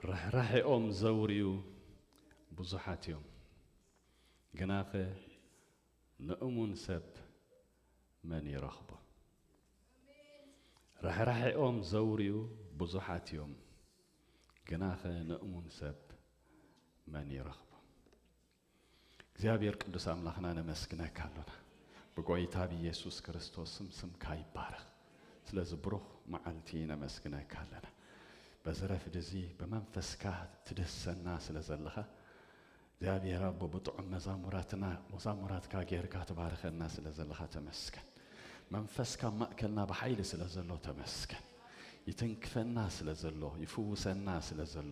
ርሕራሕኦም ዘውርዩ ብዙሓት እዮም፣ ግናኸ ንእሙን ሰብ መን ይረኽቦ? ርሕራሕኦም ዘውርዩ ብዙሓት እዮም፣ ግናኸ ንእሙን ሰብ መን ይረኽቦ? እግዚኣብሔር ቅዱስ ኣምላኽና ነመስግነካ ኣሎና። ብጎይታ ብኢየሱስ ክርስቶስ ስም ስምካ ይባረኽ። ስለዚ ብሩኽ መዓልቲ ነመስግነካ ኣለና። በዚ ረፍዲ እዚ ብመንፈስካ ትድህሰና ስለ ዘለኻ፣ እግዚኣብሔር ኣቦ ብጥዑም መዛሙራትና፣ መዛሙራትካ ጌርካ ትባርኸና ስለ ዘለኻ ተመስገን። መንፈስካ ኣብ ማእከልና ብሓይሊ ስለ ዘሎ ተመስገን። ይትንክፈና ስለ ዘሎ፣ ይፍውሰና ስለ ዘሎ፣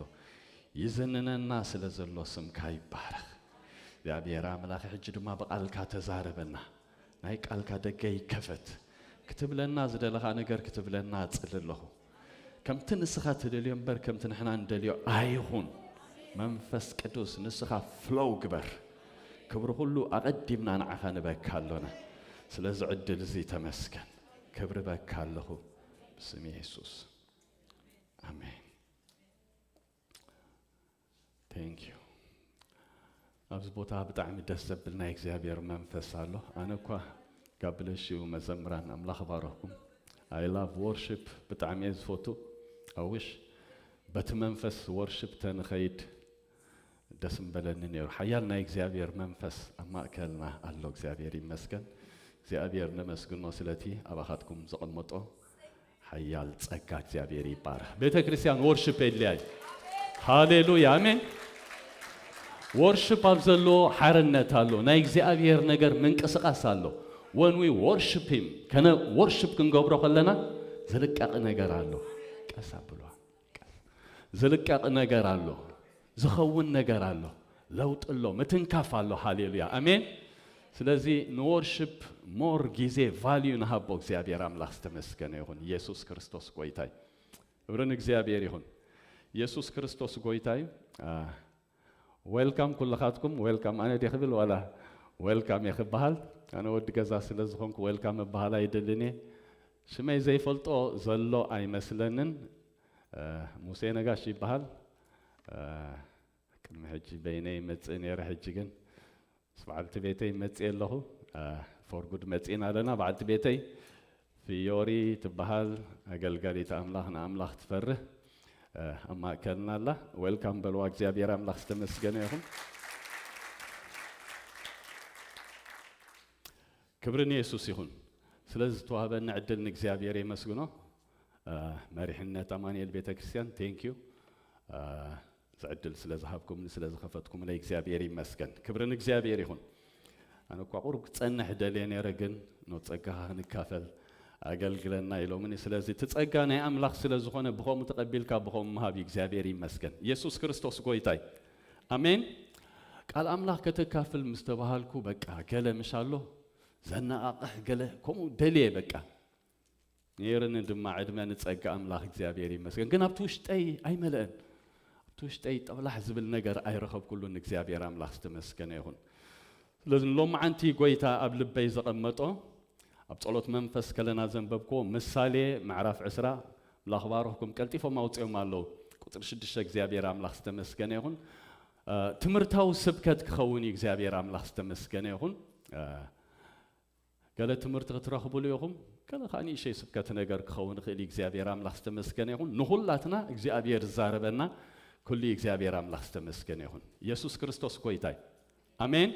ይዝንነና ስለ ዘሎ ስምካ ይባረኽ። እግዚኣብሔር ኣምላኽ ሕጂ ድማ ብቓልካ ተዛረበና። ናይ ቃልካ ደገ ይከፈት። ክትብለና ዝደለኻ ነገር ክትብለና እጽሊ ኣለኹ። ከምቲ ንስኻ ትደልዮ እምበር ከምቲ ንሕና እንደልዮ ኣይኹን። መንፈስ ቅዱስ ንስኻ ፍሎው ግበር። ክብሪ ኩሉ ኣቐዲምና ንዓኻ ንበካ ኣሎና። ስለዚ ዕድል እዚ ተመስገን። ክብሪ በካ ኣለኹ ብስም የሱስ። ኣሜን። Thank you። ኣብዚ ቦታ ብጣዕሚ ደስ ዘብል ናይ እግዚኣብሔር መንፈስ ኣሎ። ኣነ እኳ ጋብለሽዩ መዘምራን ኣምላኽ ባረኹም። I love worship፣ ብጣዕሚ እየ ዝፈቱ። ኣውሽ በቲ መንፈስ ወርሽፕ ተንኸይድ ደስ ምበለኒ ነይሩ። ሓያል ናይ እግዚኣብሔር መንፈስ ኣብ ማእከልና ኣሎ። እግዚኣብሔር ይመስገን። እግዚኣብሔር ነመስግኖ ስለቲ ኣባኻትኩም ዘቐመጦ ሓያል ጸጋ እግዚኣብሔር ይባረኽ። ቤተ ክርስቲያን ወርሽፕ የድልያ እዩ። ሃሌሉያ፣ ኣሜን። ወርሽፕ ኣብ ዘሎ ሓርነት ኣሎ። ናይ እግዚኣብሔር ነገር ምንቅስቓስ ኣሎ። When we worship him፣ ከነ ወርሽፕ ክንገብሮ ከለና ዝልቀቕ ነገር ኣሎ። ቀስ ኣብልዋ። ዝልቀቕ ነገር ኣሎ። ዝኸውን ነገር ኣሎ። ለውጢ ኣሎ። ምትንካፍ ኣሎ። ሃሌሉያ፣ ኣሜን። ስለዚ ንወርሽፕ ሞር ግዜ ቫልዩ ንሃቦ። እግዚኣብሔር ኣምላኽ ዝተመስገነ ይኹን። ኢየሱስ ክርስቶስ ጎይታ እዩ። ክብሪ ንእግዚኣብሔር ይኹን። ኢየሱስ ክርስቶስ ጎይታ እዩ። አ፣ ዌልካም ኩልኻትኩም። ዌልካም ኣነ ድየ ክብል ዋላ ዌልካም እየ ክበሃል? ኣነ ወዲ ገዛ ስለ ዝኾንኩ ዌልካም እበሃል ኣይደልን እየ። ሽመይ ዘይፈልጦ ዘሎ ኣይመስለንን። አ፣ ሙሴ ነጋሽ ይበሃል። አ፣ ቅድሚ ሕጂ በይነይ ይመጽእ ነይረ፣ ሕጂ ግን ምስ በዓልቲ ቤተይ መጽእ ኣለኹ። አ፣ ፎር ጉድ መጺእና ኣለና። በዓልቲ ቤተይ ፍዮሪ ትበሃል፣ ኣገልጋሊት ኣምላኽ፣ ንኣምላኽ ትፈርህ፣ አ፣ ኣብ ማእከልና ኣላ። ዌልካም በልዋ። እግዚኣብሔር ኣምላኽ ዝተመስገነ ይኹን። ክብሪ ንየሱስ ይኹን። ስለ ዝተዋህበኒ ዕድል ንእግዚኣብሔር የመስግኖ። አ፣ መሪሕነት ኣማኑኤል ቤተክርስትያን፣ ቴንክ ዩ። አ፣ እዚ ዕድል ስለ ዝሃብኩምኒ፣ ስለ ዝኸፈትኩምለይ እግዚኣብሔር ይመስገን። ክብሪ ንእግዚኣብሔር ይኹን። ኣነ እኳ ቁሩብ ክጸንሕ ደልየ ነይረ፣ ግን ኖ ጸጋኻ ክንካፈል ኣገልግለና ኢሎምኒ። ስለዚ እቲ ጸጋ ናይ ኣምላኽ ስለ ዝኾነ ብኸምኡ ተቐቢልካ ብኸምኡ ምሃብ እዩ። እግዚኣብሔር ይመስገን። ኢየሱስ ክርስቶስ ጎይታይ። ኣሜን። ቃል ኣምላኽ ከተካፍል ምስ ተባሃልኩ በቃ ገለ ምሽ ኣሎ ዘነቓቕሕ ገለ ከምኡ ደልየ በቃ። ነይርኒ ድማ ዕድመ ንጸጋ ኣምላኽ እግዚኣብሔር ይመስገን። ግን ኣብቲ ውሽጠይ ኣይመልአን። ኣብቲ ውሽጠይ ጠብላሕ ዝብል ነገር ኣይረኸብኩሉን። እግዚኣብሔር ኣምላኽ ዝተመስገነ ይኹን። ስለዚ ንሎማዓንቲ ጎይታ ኣብ ልበይ ዘቐመጦ ኣብ ጸሎት መንፈስ ከለና ዘንበብክዎ ምሳሌ ምዕራፍ ዕስራ ኣምላኽ ባርኽኩም ቀልጢፎም ኣውጽኦም ኣለዉ። ቁጽሪ ሽዱሽተ እግዚኣብሔር ኣምላኽ ዝተመስገነ ይኹን። እ፣ ትምህርታዊ ስብከት ክኸውን እዩ። እግዚኣብሔር ኣምላኽ ዝተመስገነ ይኹን። እ፣ ገለ ትምህርቲ ክትረኽብሉ ኢኹም፣ ገለ ኸዓ ንእሽተይ ስብከት ነገር ክኸውን ይኽእል እዩ። እግዚኣብሔር ኣምላኽ ዝተመስገነ ይኹን። ንኹላትና እግዚኣብሔር ዝዛረበና ኩሉ እዩ። እግዚኣብሔር ኣምላኽ ዝተመስገነ ይኹን። ኢየሱስ ክርስቶስ ጎይታይ። ኣሜን።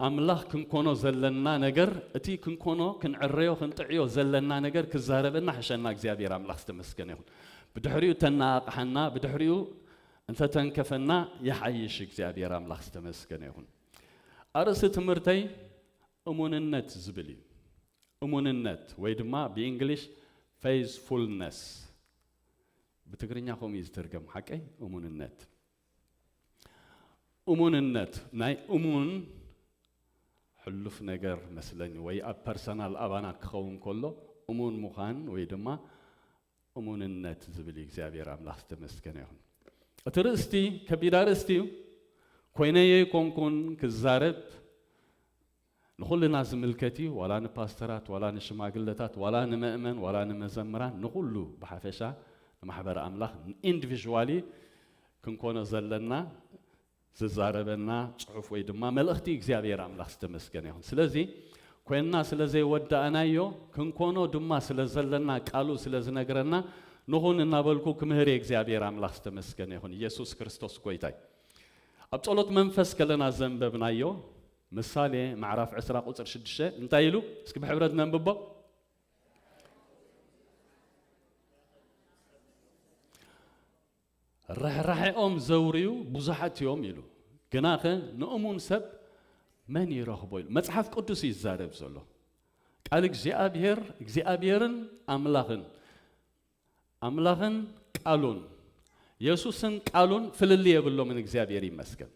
ኣምላኽ ክንኮኖ ዘለና ነገር፣ እቲ ክንኮኖ፣ ክንዕረዮ፣ ክንጥዕዮ ዘለና ነገር ክዛረበና ሕሸና። እግዚኣብሔር ኣምላኽ ዝተመስገነ ይኹን። ብድሕሪኡ ተነቓቕሓና፣ ብድሕሪኡ እንተተንከፈና ይሓይሽ። እግዚኣብሔር ኣምላኽ ዝተመስገነ ይኹን። ኣርእስቲ ትምህርተይ እሙንነት ዝብል እዩ። እሙንነት ወይ ድማ ብእንግሊሽ ፌይዝፉልነስ፣ ብትግርኛ ከምኡ እዩ ዝትርገም። ሓቀይ እሙንነት። እሙንነት፣ ናይ እሙን ሕሉፍ ነገር መስለኒ፣ ወይ ኣብ ፐርሰናል ኣባና ክኸውን ከሎ እሙን ምዃን ወይ ድማ እሙንነት ዝብል እዩ። እግዚኣብሔር ኣምላኽ ዝተመስገነ ይኹን። እቲ ርእስቲ ከቢድ ኣርእስቲ እዩ። ኮይነዮ ኣይኮንኩን ክዛረብ፣ ንኹልና ዝምልከት እዩ። ዋላ ንፓስተራት፣ ዋላ ንሽማግለታት፣ ዋላ ንመእመን፣ ዋላ ንመዘምራን፣ ንኹሉ ብሓፈሻ ንማሕበር ኣምላኽ ኢንዲቪዥዋሊ ክንኮኖ ዘለና ዝዛረበና ጽሑፍ ወይ ድማ መልእኽቲ እግዚኣብሔር ኣምላኽ ዝተመስገነ ይኹን። ስለዚ ኮይንና ስለ ዘይወዳእናዮ ክንኮኖ ድማ ስለ ዘለና ቃሉ ስለ ዝነግረና ንኹን እናበልኩ ክምህር እየ። እግዚኣብሔር ኣምላኽ ዝተመስገነ ይኹን። ኢየሱስ ክርስቶስ ጎይታይ። ኣብ ጸሎት መንፈስ ከለና ዘንበብናዮ ምሳሌ ምዕራፍ ዕስራ ቁጽሪ ሽዱሽተ እንታይ ኢሉ? እስኪ ብሕብረት ነንብቦ። ርሕራሕኦም ዘውርዩ ብዙሓት እዮም ኢሉ፣ ግናኸ ንእሙን ሰብ መን ይረኽቦ ኢሉ። መጽሓፍ ቅዱስ እዩ ዝዛረብ ዘሎ። ቃል እግዚኣብሔር፣ እግዚኣብሔርን ኣምላኽን፣ ኣምላኽን ቃሉን፣ የሱስን ቃሉን ፍልልይ የብሎምን። እግዚኣብሔር ይመስገን።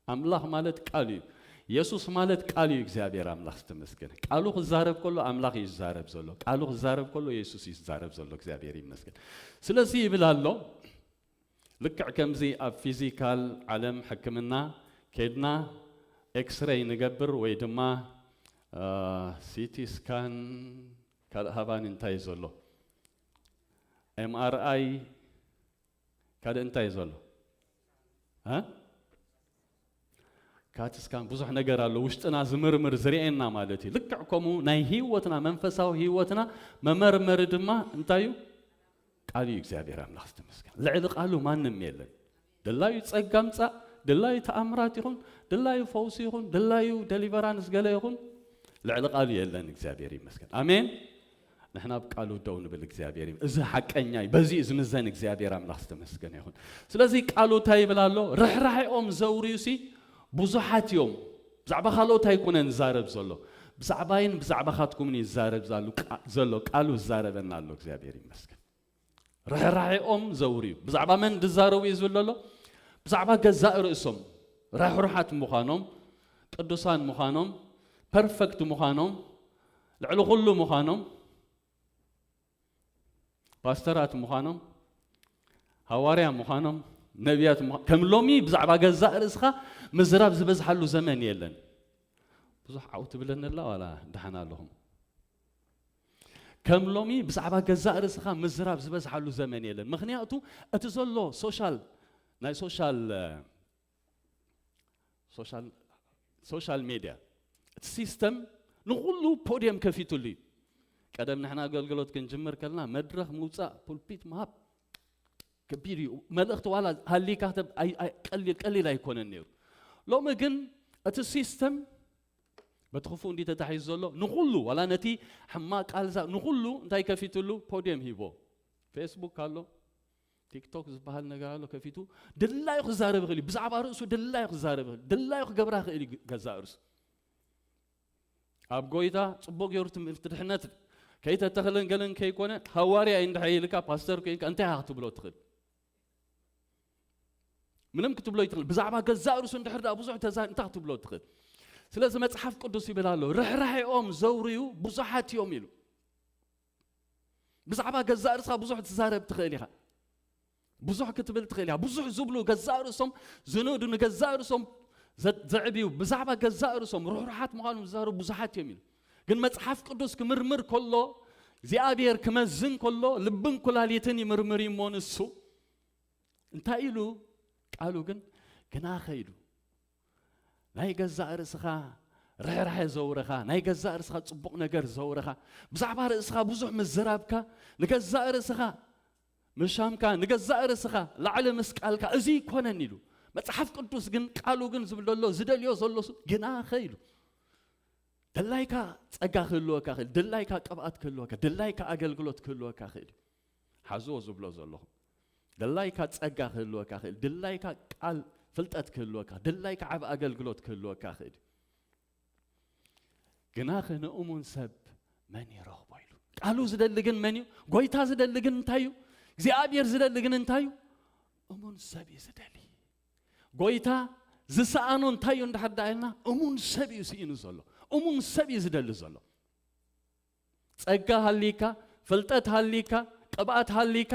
ኣምላኽ ማለት ቃል እዩ። የሱስ ማለት ቃል እዩ። እግዚኣብሔር ኣምላኽ ዝተመስገነ። ቃሉ ክዛረብ ከሎ ኣምላኽ እዩ ዝዛረብ ዘሎ። ቃሉ ክዛረብ ከሎ የሱስ እዩ ዝዛረብ ዘሎ። እግዚኣብሔር ይመስገን። ስለዚ ይብል ኣሎ፣ ልክዕ ከምዚ ኣብ ፊዚካል ዓለም ሕክምና ከድና ኤክስሬይ ንገብር ወይ ድማ፣ አ፣ ሲቲ ስካን፣ ካልእ ሃባኒ እንታይ እዩ ዘሎ? ኤምኣርኣይ፣ ካልእ እንታይ እዩ ዘሎ? እ? ካት ስካን፣ ብዙሕ ነገር ኣሎ። ውሽጥና ዝምርምር ዝርእየና ማለት እዩ። ልክዕ ከምኡ ናይ ህይወትና፣ መንፈሳዊ ህይወትና መመርመሪ ድማ እንታይ እዩ? ቃሉ እዩ። እግዚኣብሔር ኣምላኽ ዝተመስገን። ልዕሊ ቃሉ ማንም የለን። ድላዩ ጸጋ ምጻእ፣ ድላዩ ተኣምራት ይኹን፣ ድላዩ ፈውሲ ይኹን፣ ድላዩ ደሊቨራንስ ገለ ይኹን፣ ልዕሊ ቃሉ የለን። እግዚኣብሔር ይመስገን። ኣሜን። ንሕና ኣብ ቃሉ ደው ንብል። እግዚኣብሔር ይም-፣ እዚ ሓቀኛ እዩ። በዚ እዩ ዝምዘን። እግዚኣብሔር ኣምላኽ ዝተመስገነ ይኹን። ስለዚ ቃሉ እንታይ ይብል ኣሎ? ርሕራሕኦም ዘውርዩሲ ብዙሓት እዮም። ብዛዕባ ካልኦት ኣይኮነን ዝዛረብ ዘሎ። ብዛዕባይን ብዛዕባኻትኩምን እዩ ዝዛረብ ዘሎ። ቃ-፣ ዘሎ ቃሉ ዝዛረበና ኣሎ። እግዚኣብሔር ይመስገን። ርሕራሕኦም ዘውርዩ። ብዛዕባ መን ዝዛረቡ እዩ ዝብል ዘሎ? ብዛዕባ ገዛእ ርእሶም። ርሕሩሓት ምዃኖም፣ ቅዱሳን ምዃኖም፣ ፐርፈክት ምዃኖም፣ ልዕሊ ኩሉ ምዃኖም፣ ፓስተራት ምዃኖም፣ ሃዋርያ ምዃኖም፣ ነቢያት ምዃ-፣ ከም ሎሚ ብዛዕባ ገዛእ ርእስኻ ምዝራብ ዝበዝሓሉ ዘመን የለን። ብዙሕ ዓው ትብለኒ ኣላ ዋላ ደሓን ኣለኹም? ከም ሎሚ ብዛዕባ ገዛእ ርእስኻ ምዝራብ ዝበዝሓሉ ዘመን የለን። ምኽንያቱ እቲ ዘሎ ሶሻል፣ ናይ ሶሻል፣ ሶሻል፣ ሶሻል ሜድያ፣ እቲ ሲስተም ንኹሉ ፖድየም ከፊቱሉ እዩ። ቀደም ንሕና ኣገልግሎት ክንጅምር ከለና መድረኽ ምውጻእ፣ ፑልፒት ምሃብ ከቢድ እዩ። መልእኽቲ ዋላ ሃሊካ ክተብ-፣ ኣይ-፣ ኣይ-፣ ቀሊል፣ ቀሊል ኣይኮነን ነይሩ። ሎሚ ግን እቲ ሲስተም በቲ ክፉእ እንዲ ተታሒዙ ዘሎ ንኹሉ፣ ዋላ ነቲ ሕማቕ ቃል ዛ-፣ ንኹሉ እንታይ ከፊቱሉ? ፖድየም ሂቦ። ፌስቡክ ኣሎ፣ ቲክቶክ ዝበሃል ነገር ኣሎ፣ ከፊቱ ድላዩ ክዛረብ ይኽእል እዩ። ብዛዕባ ርእሱ ድላዩ ክዛረብ ይኽእል፣ ድላዩ ክገብራ ይኽእል እዩ። ገዛእ ርእሱ ኣብ ጎይታ ጽቡቕ ገይሩ ትምህርቲ ድሕነት ከይተተኽለን ገለን ከይኮነ፣ ሃዋርያ እዩ እንድሕር ኢልካ፣ ፓስተር ኮይንካ እንታይ ኢኻ ክትብሎ ትኽእል? ምንም ክትብሎ ይትኽእል። ብዛዕባ ገዛእ ርእሱ እንድሕር ደኣ ብዙሕ ተዛ-፣ እንታይ ክትብሎ ትኽእል? ስለዚ መጽሓፍ ቅዱስ ይብል ኣሎ፣ ርሕራሕኦም ዘውርዩ ብዙሓት እዮም ኢሉ። ብዛዕባ ገዛእ ርእስኻ ብዙሕ ትዛረብ ትኽእል ኢኻ። ብዙሕ ክትብል ትኽእል ኢኻ። ብዙሕ ዝብሉ ገዛእ ርእሶም ዝንእዱ፣ ንገዛእ ርእሶም ዘ-፣ ዘዕብዩ፣ ብዛዕባ ገዛእ ርእሶም ርሕሩሓት ምዃኖም ዝዛረቡ ብዙሓት እዮም ኢሉ። ግን መጽሓፍ ቅዱስ ክምርምር ከሎ፣ እግዚኣብሔር ክመዝን ከሎ፣ ልብን ኩላሊትን ይምርምር እዩ እሞ ንሱ እንታይ ኢሉ? ቃሉ ግን ግናኸ ኢሉ። ናይ ገዛእ ርእስኻ ርሕራሐ ዘውረኻ፣ ናይ ገዛእ ርእስኻ ጽቡቕ ነገር ዘውረኻ፣ ብዛዕባ ርእስኻ ብዙሕ ምዝራብካ፣ ንገዛእ ርእስኻ ምሻምካ፣ ንገዛእ ርእስኻ ላዕሊ ምስቃልካ፣ እዚ ይኮነን ኢሉ። መጽሓፍ ቅዱስ ግን፣ ቃሉ ግን ዝብል ዘሎ፣ ዝደልዮ ዘሎ እሱ ግናኸ ኢሉ። ድላይካ ጸጋ ክህልወካ ክእል፣ ድላይካ ቅብኣት ክህልወካ፣ ድላይካ ኣገልግሎት ክህልወካ ክእል። ሓዝዎ ዝብሎ ዘለኹ። ድላይካ ጸጋ ክህልወካ ክእል፣ ድላይካ ቃል ፍልጠት ክህልወካ፣ ድላይካ ዓቢ ኣገልግሎት ክህልወካ ክእል። ግናኸ ንእሙን ሰብ መን ይረኽቦ ኢሉ። ቃሉ ዝደሊ ግን መን እዩ? ጎይታ ዝደሊ ግን እንታይ እዩ? እግዚኣብሔር ዝደሊ ግን እንታይ እዩ? እሙን ሰብ እዩ ዝደሊ። ጎይታ ዝሰኣኖ እንታይ እዩ እንድሕር ደኣ ኢልና፣ እሙን ሰብ እዩ ስኢኑ ዘሎ። እሙን ሰብ እዩ ዝደሊ ዘሎ። ጸጋ ሃሊካ፣ ፍልጠት ሃሊካ፣ ቅብኣት ሃሊካ፣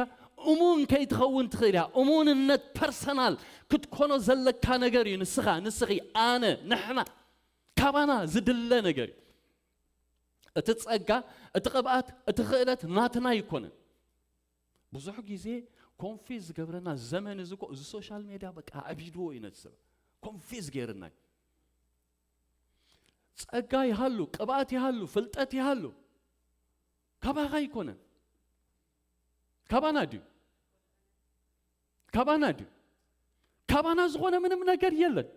እሙን ከይትኸውን ትኽእል እያ። እሙንነት ፐርሰናል ክትኮኖ ዘለካ ነገር እዩ። ንስኻ፣ ንስኺ፣ ኣነ፣ ንሕና፣ ካባና ዝድለ ነገር እዩ። እቲ ጸጋ፣ እቲ ቅብኣት፣ እቲ ክእለት ናትና ኣይኮነን። ብዙሕ ግዜ ኮንፊዝ ዝገብረና ዘመን እዚ እኮ፣ እዚ ሶሻል ሜድያ በቃ ኣዕቢድዎ እዩ ነቲ ሰብ። ኮንፊዝ ገይርና እዩ። ጸጋ ይሃሉ፣ ቅብኣት ይሃሉ፣ ፍልጠት ይሃሉ፣ ካባኻ ኣይኮነን። ካባና ድዩ? ካባና ድዩ? ካባና ዝኾነ ምንም ነገር የለን።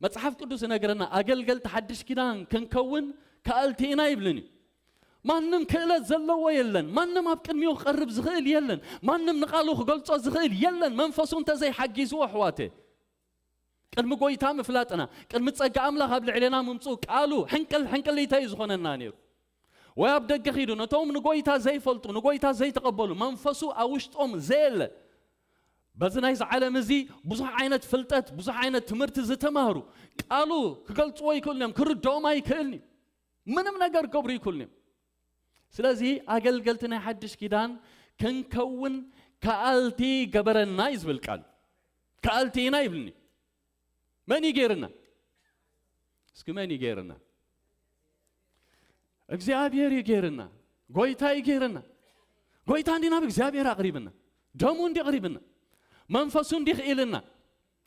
መጽሓፍ ቅዱስ ይነግረና፣ ኣገልገልቲ ሓድሽ ኪዳን ክንከውን ከኣልቲ ኢና ይብልን እዩ። ማንም ክእለት ዘለዎ የለን። ማንም ኣብ ቅድሚኡ ክቐርብ ዝኽእል የለን። ማንም ንቓሉ ክገልጾ ዝኽእል የለን። መንፈሱ እንተዘይሓጊዝዎ፣ ኣሕዋተ፣ ቅድሚ ጎይታ ምፍላጥና፣ ቅድሚ ጸጋ ኣምላኽ ኣብ ልዕሌና ምምጽኡ፣ ቃሉ ሕንቅል ሕንቅሊተይ እዩ ዝኾነና ነይሩ። ወይ ኣብ ደገ ኺዱ፣ ነቶም ንጎይታ ዘይፈልጡ፣ ንጎይታ ዘይተቐበሉ፣ መንፈሱ ኣብ ውሽጦም ዘየለ፣ በዚ ናይዚ ዓለም እዚ ብዙሕ ዓይነት ፍልጠት፣ ብዙሕ ዓይነት ትምህርቲ ዝተማህሩ፣ ቃሉ ክገልጽዎ ይክእሉን እዮም፣ ክርድኦም ኣይክእልን እዩ። ምንም ነገር ክገብሩ ይክእሉን እዮም። ስለዚ ኣገልገልቲ ናይ ሓድሽ ኪዳን ክንከውን ከኣልቲ ገበረና እዩ ዝብል ቃል። ከኣልቲ ኢና ይብልኒ። መን እዩ ገይርና? እስኪ መን እዩ ገይርና? እግዚኣብሔር እዩ ገይርና። ጎይታ እዩ ገይርና። ጎይታ እንዲ ናብ እግዚኣብሔር ኣቕሪብና፣ ደሙ እንዲ ኣቕሪብና፣ መንፈሱ እንዲ ክኢልና፣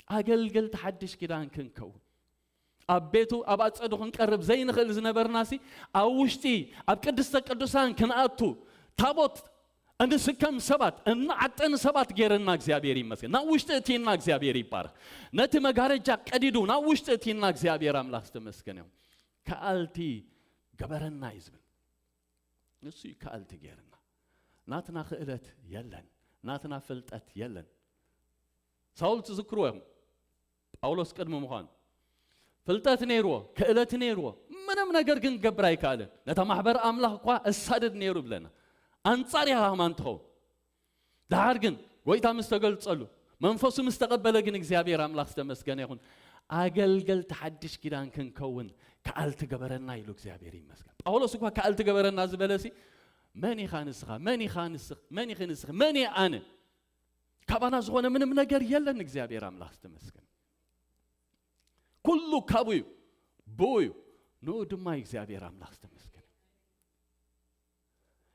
ኣገልገልቲ ሓድሽ ኪዳን ክንከውን፣ ኣብ ቤቱ ኣብ ኣጸዱ ክንቀርብ ዘይንኽእል ዝነበርናሲ፣ ኣብ ውሽጢ ኣብ ቅድስተ ቅዱሳን ክንኣቱ፣ ታቦት እንስከም ሰባት፣ እንዓጥን ሰባት ገይርና እግዚኣብሔር ይመስገን። ናብ ውሽጢ እቲና እግዚኣብሔር ይባረክ። ነቲ መጋረጃ ቀዲዱ ናብ ውሽጢ እቲና እግዚኣብሔር ኣምላኽ ዝተመስገነ ይኹን። ከኣልቲ ገበረና እዩ ዝብል። ንሱ እዩ ከኣልቲ ገይርና። ናትና ክእለት የለን፣ ናትና ፍልጠት የለን። ሳውል ትዝክርዎ ኢኹም። ጳውሎስ ቅድሚ ምዃኑ ፍልጠት ነይርዎ፣ ክእለት ነይርዎ፣ ምንም ነገር ግን ክገብር ኣይከኣልን። ነታ ማሕበር ኣምላኽ እኳ እሳድድ ነይሩ ብለና። ኣንጻር ኢኻ ከማን ትኸውን። ደሓር ግን ጎይታ ምስ ተገልጸሉ፣ መንፈሱ ምስ ተቐበለ ግን እግዚኣብሔር ኣምላኽ ዝተመስገነ ይኹን። ኣገልገልቲ ሓድሽ ኪዳን ክንከውን ከኣልቲ ገበረና ኢሉ እግዚኣብሔር ይመስገን። ጳውሎስ እኳ ከኣልቲ ገበረና ዝበለሲ፣ መን ኢኻ ንስኻ? መን ኢኻ ንስኽ-? መን ኢኺ ንስኺ? መን እየ ኣነ? ካባና ዝኾነ ምንም ነገር የለን። እግዚኣብሔር ኣምላኽ ዝተመስገነ። ኩሉ ካብኡ እዩ፣ ብኡ እዩ፣ ንኡ ድማ እዩ እግዚኣብሔር ኣምላኽ ዝተመስገነ።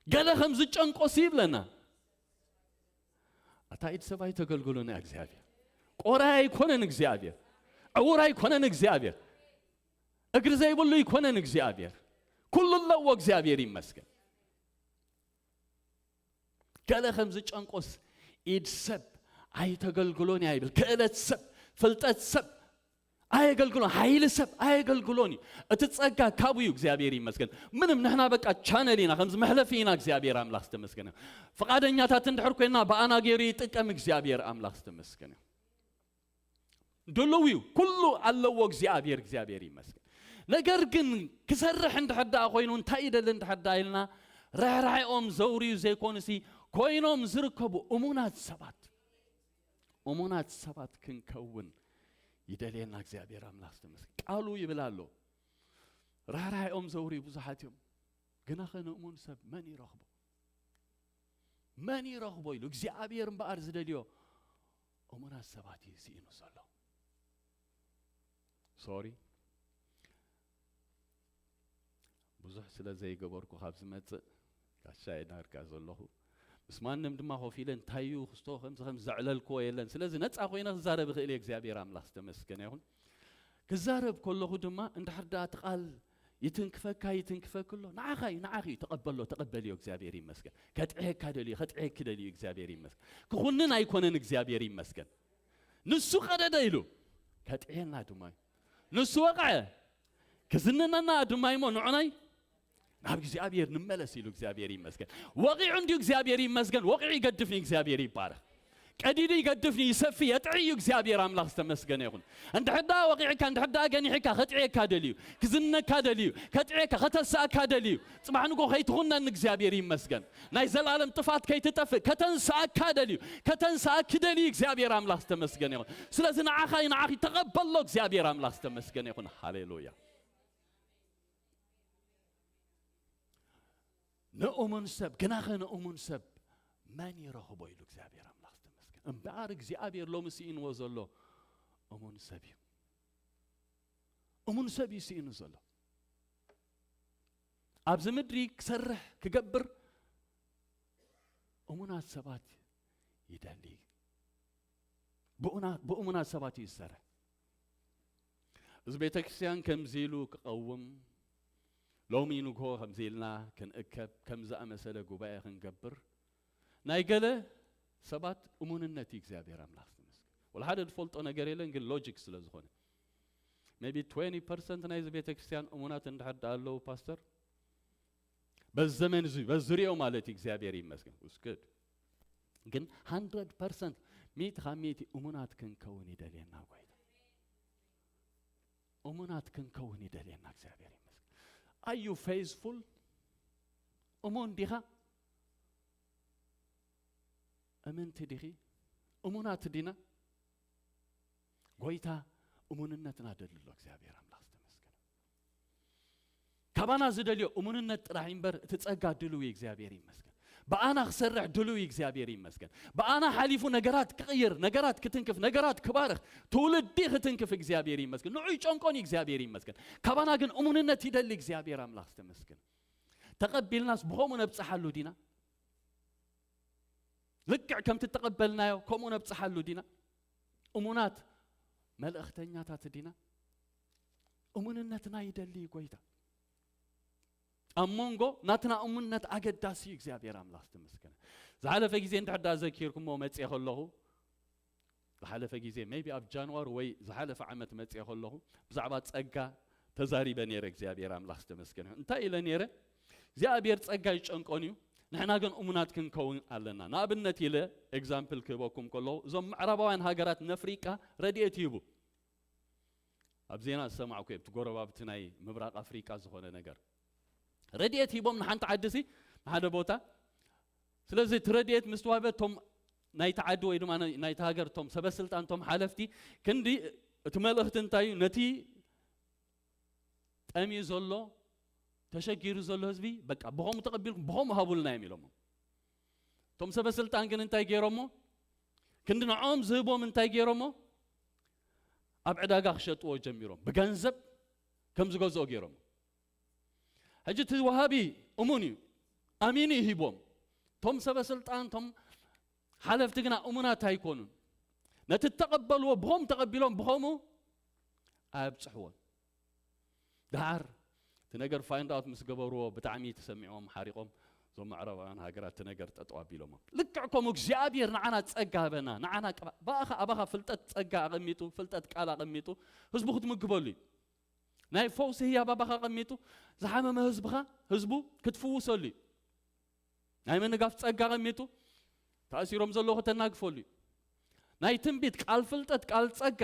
ገለ ከም ዝጨንቆስ ይብለና። ኣታ ኢድ ሰብ ኣይተገልግሉን እያ እግዚኣብሔር። ቆራይ ኣይኮነን እግዚኣብሔር። ዕውር ኣይኮነን እግዚኣብሔር። እግሪ ዘይብሉ ኣይኮነን እግዚኣብሔር። ኩሉ ኣለዎ እግዚኣብሔር ይመስገን። ገለ ከም ዝጨንቆስ ኢድ ሰብ ኣይተገልግሎን እያ ይብል። ክእለት ሰብ፣ ፍልጠት ሰብ ኣየገልግሎን፣ ሓይሊ ሰብ ኣየገልግሎን እዩ። እቲ ጸጋ ካብኡ እዩ። እግዚኣብሔር ይመስገን። ምንም ንሕና በቃ ቻነል ኢና፣ ከምዚ መሕለፊ ኢና። እግዚኣብሔር ኣምላኽ ዝተመስገነ። ፍቓደኛታት እንድሕር ኮይና ብኣና ገይሩ ይጥቀም። እግዚኣብሔር ኣምላኽ ዝተመስገነ። ድሉው እዩ። ኩሉ ኣለዎ እግዚኣብሔር፣ እግዚኣብሔር ይመስገን። ነገር ግን ክሰርሕ እንድሕር ደኣ ኮይኑ፣ እንታይ ይደሊ እንድሕር ደኣ ኢልና፣ ርሕራሕኦም ዘውርዩ ዘይኮኑሲ፣ ኮይኖም ዝርከቡ እሙናት ሰባት፣ እሙናት ሰባት ክንከውን ይደልየና እግዚኣብሔር ኣምላኽ ዝተመስገን። ቃሉ ይብል ኣሎ፣ ርሕራሕኦም ዘውርዩ ብዙሓት እዮም፣ ግናኸ ንእሙን ሰብ መን ይረኽቦ? መን ይረኽቦ ኢሉ እግዚኣብሔር እምበኣር ዝደልዮ እሙናት ሰባት እዩ ስኢኑ ዘሎ። ሶሪ፣ ብዙሕ ስለ ዘይገበርኩ ካብ ዝመጽእ፣ ጋሻ እየ ዳርጋ ዘለኹ። ምስ ማንም ድማ ኮፍ ኢለ እንታይ እዩ ክስቶ ከምዚ ከም ዘዕለልክዎ የለን። ስለዚ ነጻ ኮይነ ክዛረብ እኽእል እየ። እግዚኣብሔር ኣምላኽ ዝተመስገነ ይኹን። ክዛረብ ከለኹ ድማ እንድሕር ደኣ እቲ ቃል ይትንክፈካ ይትንክፈክ ኣሎ፣ ንዓኻ እዩ፣ ንዓኺ እዩ፣ ተቐበሎ፣ ተቐበልዮ። እግዚኣብሔር ይመስገን። ከጥዕየካ ደልዩ፣ ከጥዕየኪ ደልዩ። እግዚኣብሔር ይመስገን። ክኹንን ኣይኮነን። እግዚኣብሔር ይመስገን። ንሱ ቀደደ ኢሉ ከጥዕየና ድማ እዩ። ንሱ ወቕዐ ክዝንነና ድማ እሞ ንዑናይ ናብ እግዚኣብሔር ንመለስ ኢሉ። እግዚኣብሔር ይመስገን። ወቒዑ እንድዩ። እግዚኣብሔር ይመስገን። ወቒዑ ይገድፍኒ። እግዚኣብሔር ይባረኽ። ቀዲዱ ይገድፍኒ፣ ይሰፊ፣ የጥዒ እዩ። እግዚኣብሔር ኣምላኽ ዝተመስገነ ይኹን። እንድሕር ደኣ ወቒዕካ፣ እንድሕር ደኣ ገኒሕካ፣ ከጥዕየካ ደልዩ፣ ክዝነካ ደልዩ፣ ከጥዕየካ፣ ከተንስኣካ ደልዩ። ጽባሕ ንጎ ከይትኹነን እግዚኣብሔር ይመስገን። ናይ ዘላለም ጥፋት ከይትጠፍእ፣ ከተንስኣካ ደልዩ፣ ከተንስኣኪ ደልዩ። እግዚኣብሔር ኣምላኽ ዝተመስገነ ይኹን። ስለዚ ንዓኻ እዩ፣ ንዓኺ ተቐበሎ። እግዚኣብሔር ኣምላኽ ዝተመስገነ ይኹን። ሃሌሉያ። ንእሙን ሰብ፣ ግናኸ ንእሙን ሰብ መን ይረኽቦ ኢሉ እግዚኣብሔር ኣምላኽ ዝተመስገነ። እምበኣር እግዚኣብሔር ሎሚ ስኢንዎ ዘሎ እሙን ሰብ እዩ። እሙን ሰብ እዩ ስኢኑ ዘሎ። ኣብዚ ምድሪ ክሰርሕ፣ ክገብር እሙናት ሰባት ይደሊ። ብኡና- ብእሙናት ሰባት እዩ ዝሰርሕ። እዚ ቤተ ክርስቲያን ከምዚ ኢሉ ክቐውም፣ ሎሚ ንግሆ ከምዚ ኢልና ክንእከብ፣ ከም ዝኣመሰለ ጉባኤ ክንገብር ናይ ገለ ሰባት እሙንነት እዩ። እግዚኣብሔር ኣምላኽ ዝተመስገን። ወላ ሓደ ዝፈልጦ ነገር የለን፣ ግን ሎጂክ ስለ ዝኾነ maybe twenty percent ናይዚ ቤተ ክርስቲያን እሙናት እንድሕር ደኣ ኣለዉ ፓስተር፣ በዚ ዘመን እዚ በዚ ሪኦ ማለት እዩ። እግዚኣብሔር ይመስገን። It's good። ግን hundred percent ሚእቲ ካብ ሚእቲ እሙናት ክንከውን ይደልየና ጎይታ። እሙናት ክንከውን ይደልየና እግዚኣብሔር ይመስገን። Are you faithful? እሙን ዲኻ? እምንቲ ዲኺ? እሙናት ዲና? ጎይታ እሙንነትና ደሊ ኣሎ። እግዚኣብሔር ኣምላኽ ዝተመስገነ። ካባና ዝደልዮ እሙንነት ጥራሕ እምበር እቲ ጸጋ ድልው እዩ። እግዚኣብሔር ይመስገን። ብኣና ክሰርሕ ድልው እዩ። እግዚኣብሔር ይመስገን። ብኣና ሓሊፉ ነገራት ክቕይር፣ ነገራት ክትንክፍ፣ ነገራት ክባርኽ፣ ትውልዲ ክትንክፍ እግዚኣብሔር ይመስገን። ንዑ ይጨንቆን እዩ። እግዚኣብሔር ይመስገን። ካባና ግን እሙንነት ይደሊ። እግዚኣብሔር ኣምላኽ ዝተመስገነ። ተቐቢልናስ ብኸምኡ ነብጽሓሉ ዲና? ልክዕ ከምቲ እተቐበልናዮ ከምኡ ነብጽሓሉ ዲና? እሙናት መልእኽተኛታት ዲና? እሙንነትና ይደሊ ጎይታ። ኣብ መንጎ ናትና እሙንነት ኣገዳሲ እዩ። እግዚኣብሔር ኣምላኽ ዝተመስገነ። ዝሓለፈ ግዜ እንድሕር ደኣ ዘኪርኩሞ መጽየ ከለኹ፣ ዝሓለፈ ግዜ maybe ኣብ ጃንዋሪ ወይ ዝሓለፈ ዓመት መጽየ ከለኹ ብዛዕባ ጸጋ ተዛሪበ ነይረ። እግዚኣብሔር ኣምላኽ ዝተመስገነ። እንታይ ኢለ ነይረ? እግዚኣብሔር ጸጋ ይጨንቆን እዩ፣ ንሕና ግን እሙናት ክንከውን ኣለና። ንኣብነት ኢለ ኤግዛምፕል ክህበኩም ከለኹ፣ እዞም ምዕራባውያን ሃገራት ነፍሪቃ ረድኤት ይህቡ። ኣብ ዜና ዝሰማዕኩ እየ፣ ኣብቲ ጎረባብቲ ናይ ምብራቕ ኣፍሪቃ ዝኾነ ነገር ረድኤት ሂቦም ንሓንቲ ዓዲ ሲ ንሓደ ቦታ። ስለዚ እቲ ረድኤት ምስ ተዋህበ እቶም ናይቲ ዓዲ ወይ ድማ ናይ- ናይቲ ሃገር እቶም ሰበ ስልጣን እቶም ሓለፍቲ ክንዲ እቲ መልእኽቲ እንታይ እዩ ነቲ ጠምዩ ዘሎ ተሸጊሩ ዘሎ ህዝቢ በቃ ብኸምኡ ተቐቢልኩም ብኸምኡ ሃቡልና እዮም ኢሎሞ። እቶም ሰበ ስልጣን ግን እንታይ ገይሮሞ? ክንዲ ንዕኦም ዝህቦም እንታይ ገይሮሞ? ኣብ ዕዳጋ ክሸጥዎ ጀሚሮም ብገንዘብ ከም ዝገዝኦ ገይሮሞ። ሕጂ እቲ ወሃቢ እሙን እዩ፣ ኣሚኑ እዩ ሂቦም። እቶም ሰበ ስልጣን እቶም ሓለፍቲ ግና እሙናት ኣይኮኑን። ነቲ እተቐበልዎ ብኸምኡ ተቐቢሎም ብኸምኡ ኣየብጽሕዎን። ደሓር እቲ ነገር ፋይንድ ኣውት ምስ ገበርዎ ብጣዕሚ ተሰሚዖም ሓሪቖም። እዞም ምዕራባውያን ሃገራት እቲ ነገር ጠጠው ኣቢሎሞ። ልክዕ ከምኡ እግዚኣብሔር ንዓና ጸጋ ሃበና፣ ንዓና ቅባ ብኣኻ ኣባኻ ፍልጠት ጸጋ ኣቐሚጡ፣ ፍልጠት ቃል ኣቐሚጡ ህዝቡ ክትምግበሉ እዩ። ናይ ፈውሲ ህያብ ኣባኻ ኣቐሚጡ ዝሓመመ ህዝብኻ ህዝቡ ክትፍውሰሉ እዩ። ናይ ምንጋፍ ጸጋ ኣቐሚጡ ተኣሲሮም ዘለዉ ከተናግፈሉ እዩ። ናይ ትንቢት ቃል ፍልጠት ቃል ጸጋ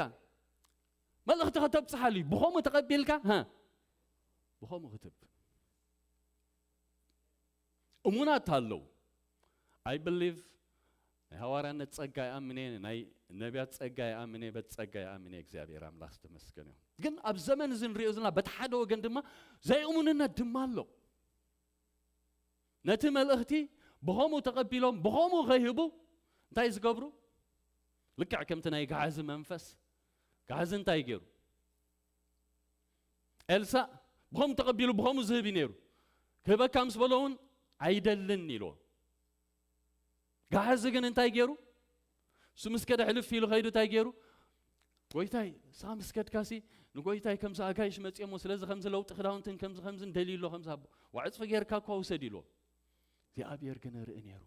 መልእኽቲ ከተብጽሓሉ እዩ። ብኸምኡ ተቐቢልካ ሀ ብኸምኡ ክትብ እሙናት ኣለዉ። I believe ናይ ሃዋርያነት ጸጋ ይኣምን እየ፣ ናይ ነቢያት ጸጋ ይኣምን እየ፣ በት ጸጋ ይኣምን እየ። እግዚኣብሔር ኣምላኽ ዝተመስገነ እዩ። ግን ኣብ ዘመን እዚ ንሪኦ ዘለና በቲ ሓደ ወገን ድማ ዘይእሙንነት ድማ ኣሎ። ነቲ መልእኽቲ ብኸምኡ ተቐቢሎም ብኸምኡ ከይህቡ እንታይ ዝገብሩ? ልክዕ ከምቲ ናይ ጋሕዚ መንፈስ። ጋሕዚ እንታይ ገይሩ? ኤልሳእ ብኸምኡ ተቐቢሉ ብኸምኡ ዝህብ እዩ ነይሩ። ክህበካ ምስ በሎ እውን ኣይደልን ኢልዎ። ጋሕዚ ግን እንታይ ገይሩ? እሱ ምስ ከደ ሕልፍ ኢሉ ከይዱ እንታይ ገይሩ? ጎይታይ፣ ንስኻ ምስ ከድካሲ ንጎይታይ ከምዚ ኣጋይሽ መፅኦሞ፣ ስለዚ ከምዚ ለውጢ ክዳውንትን ከምዚ ከምዚ እንደልዩ ኣሎ፣ ከምዚ ኣቦ ዋዕፅፊ ጌርካ እኳ ውሰድ ኢልዎ። እግዚኣብሔር ግን ርኢ ነይሩ።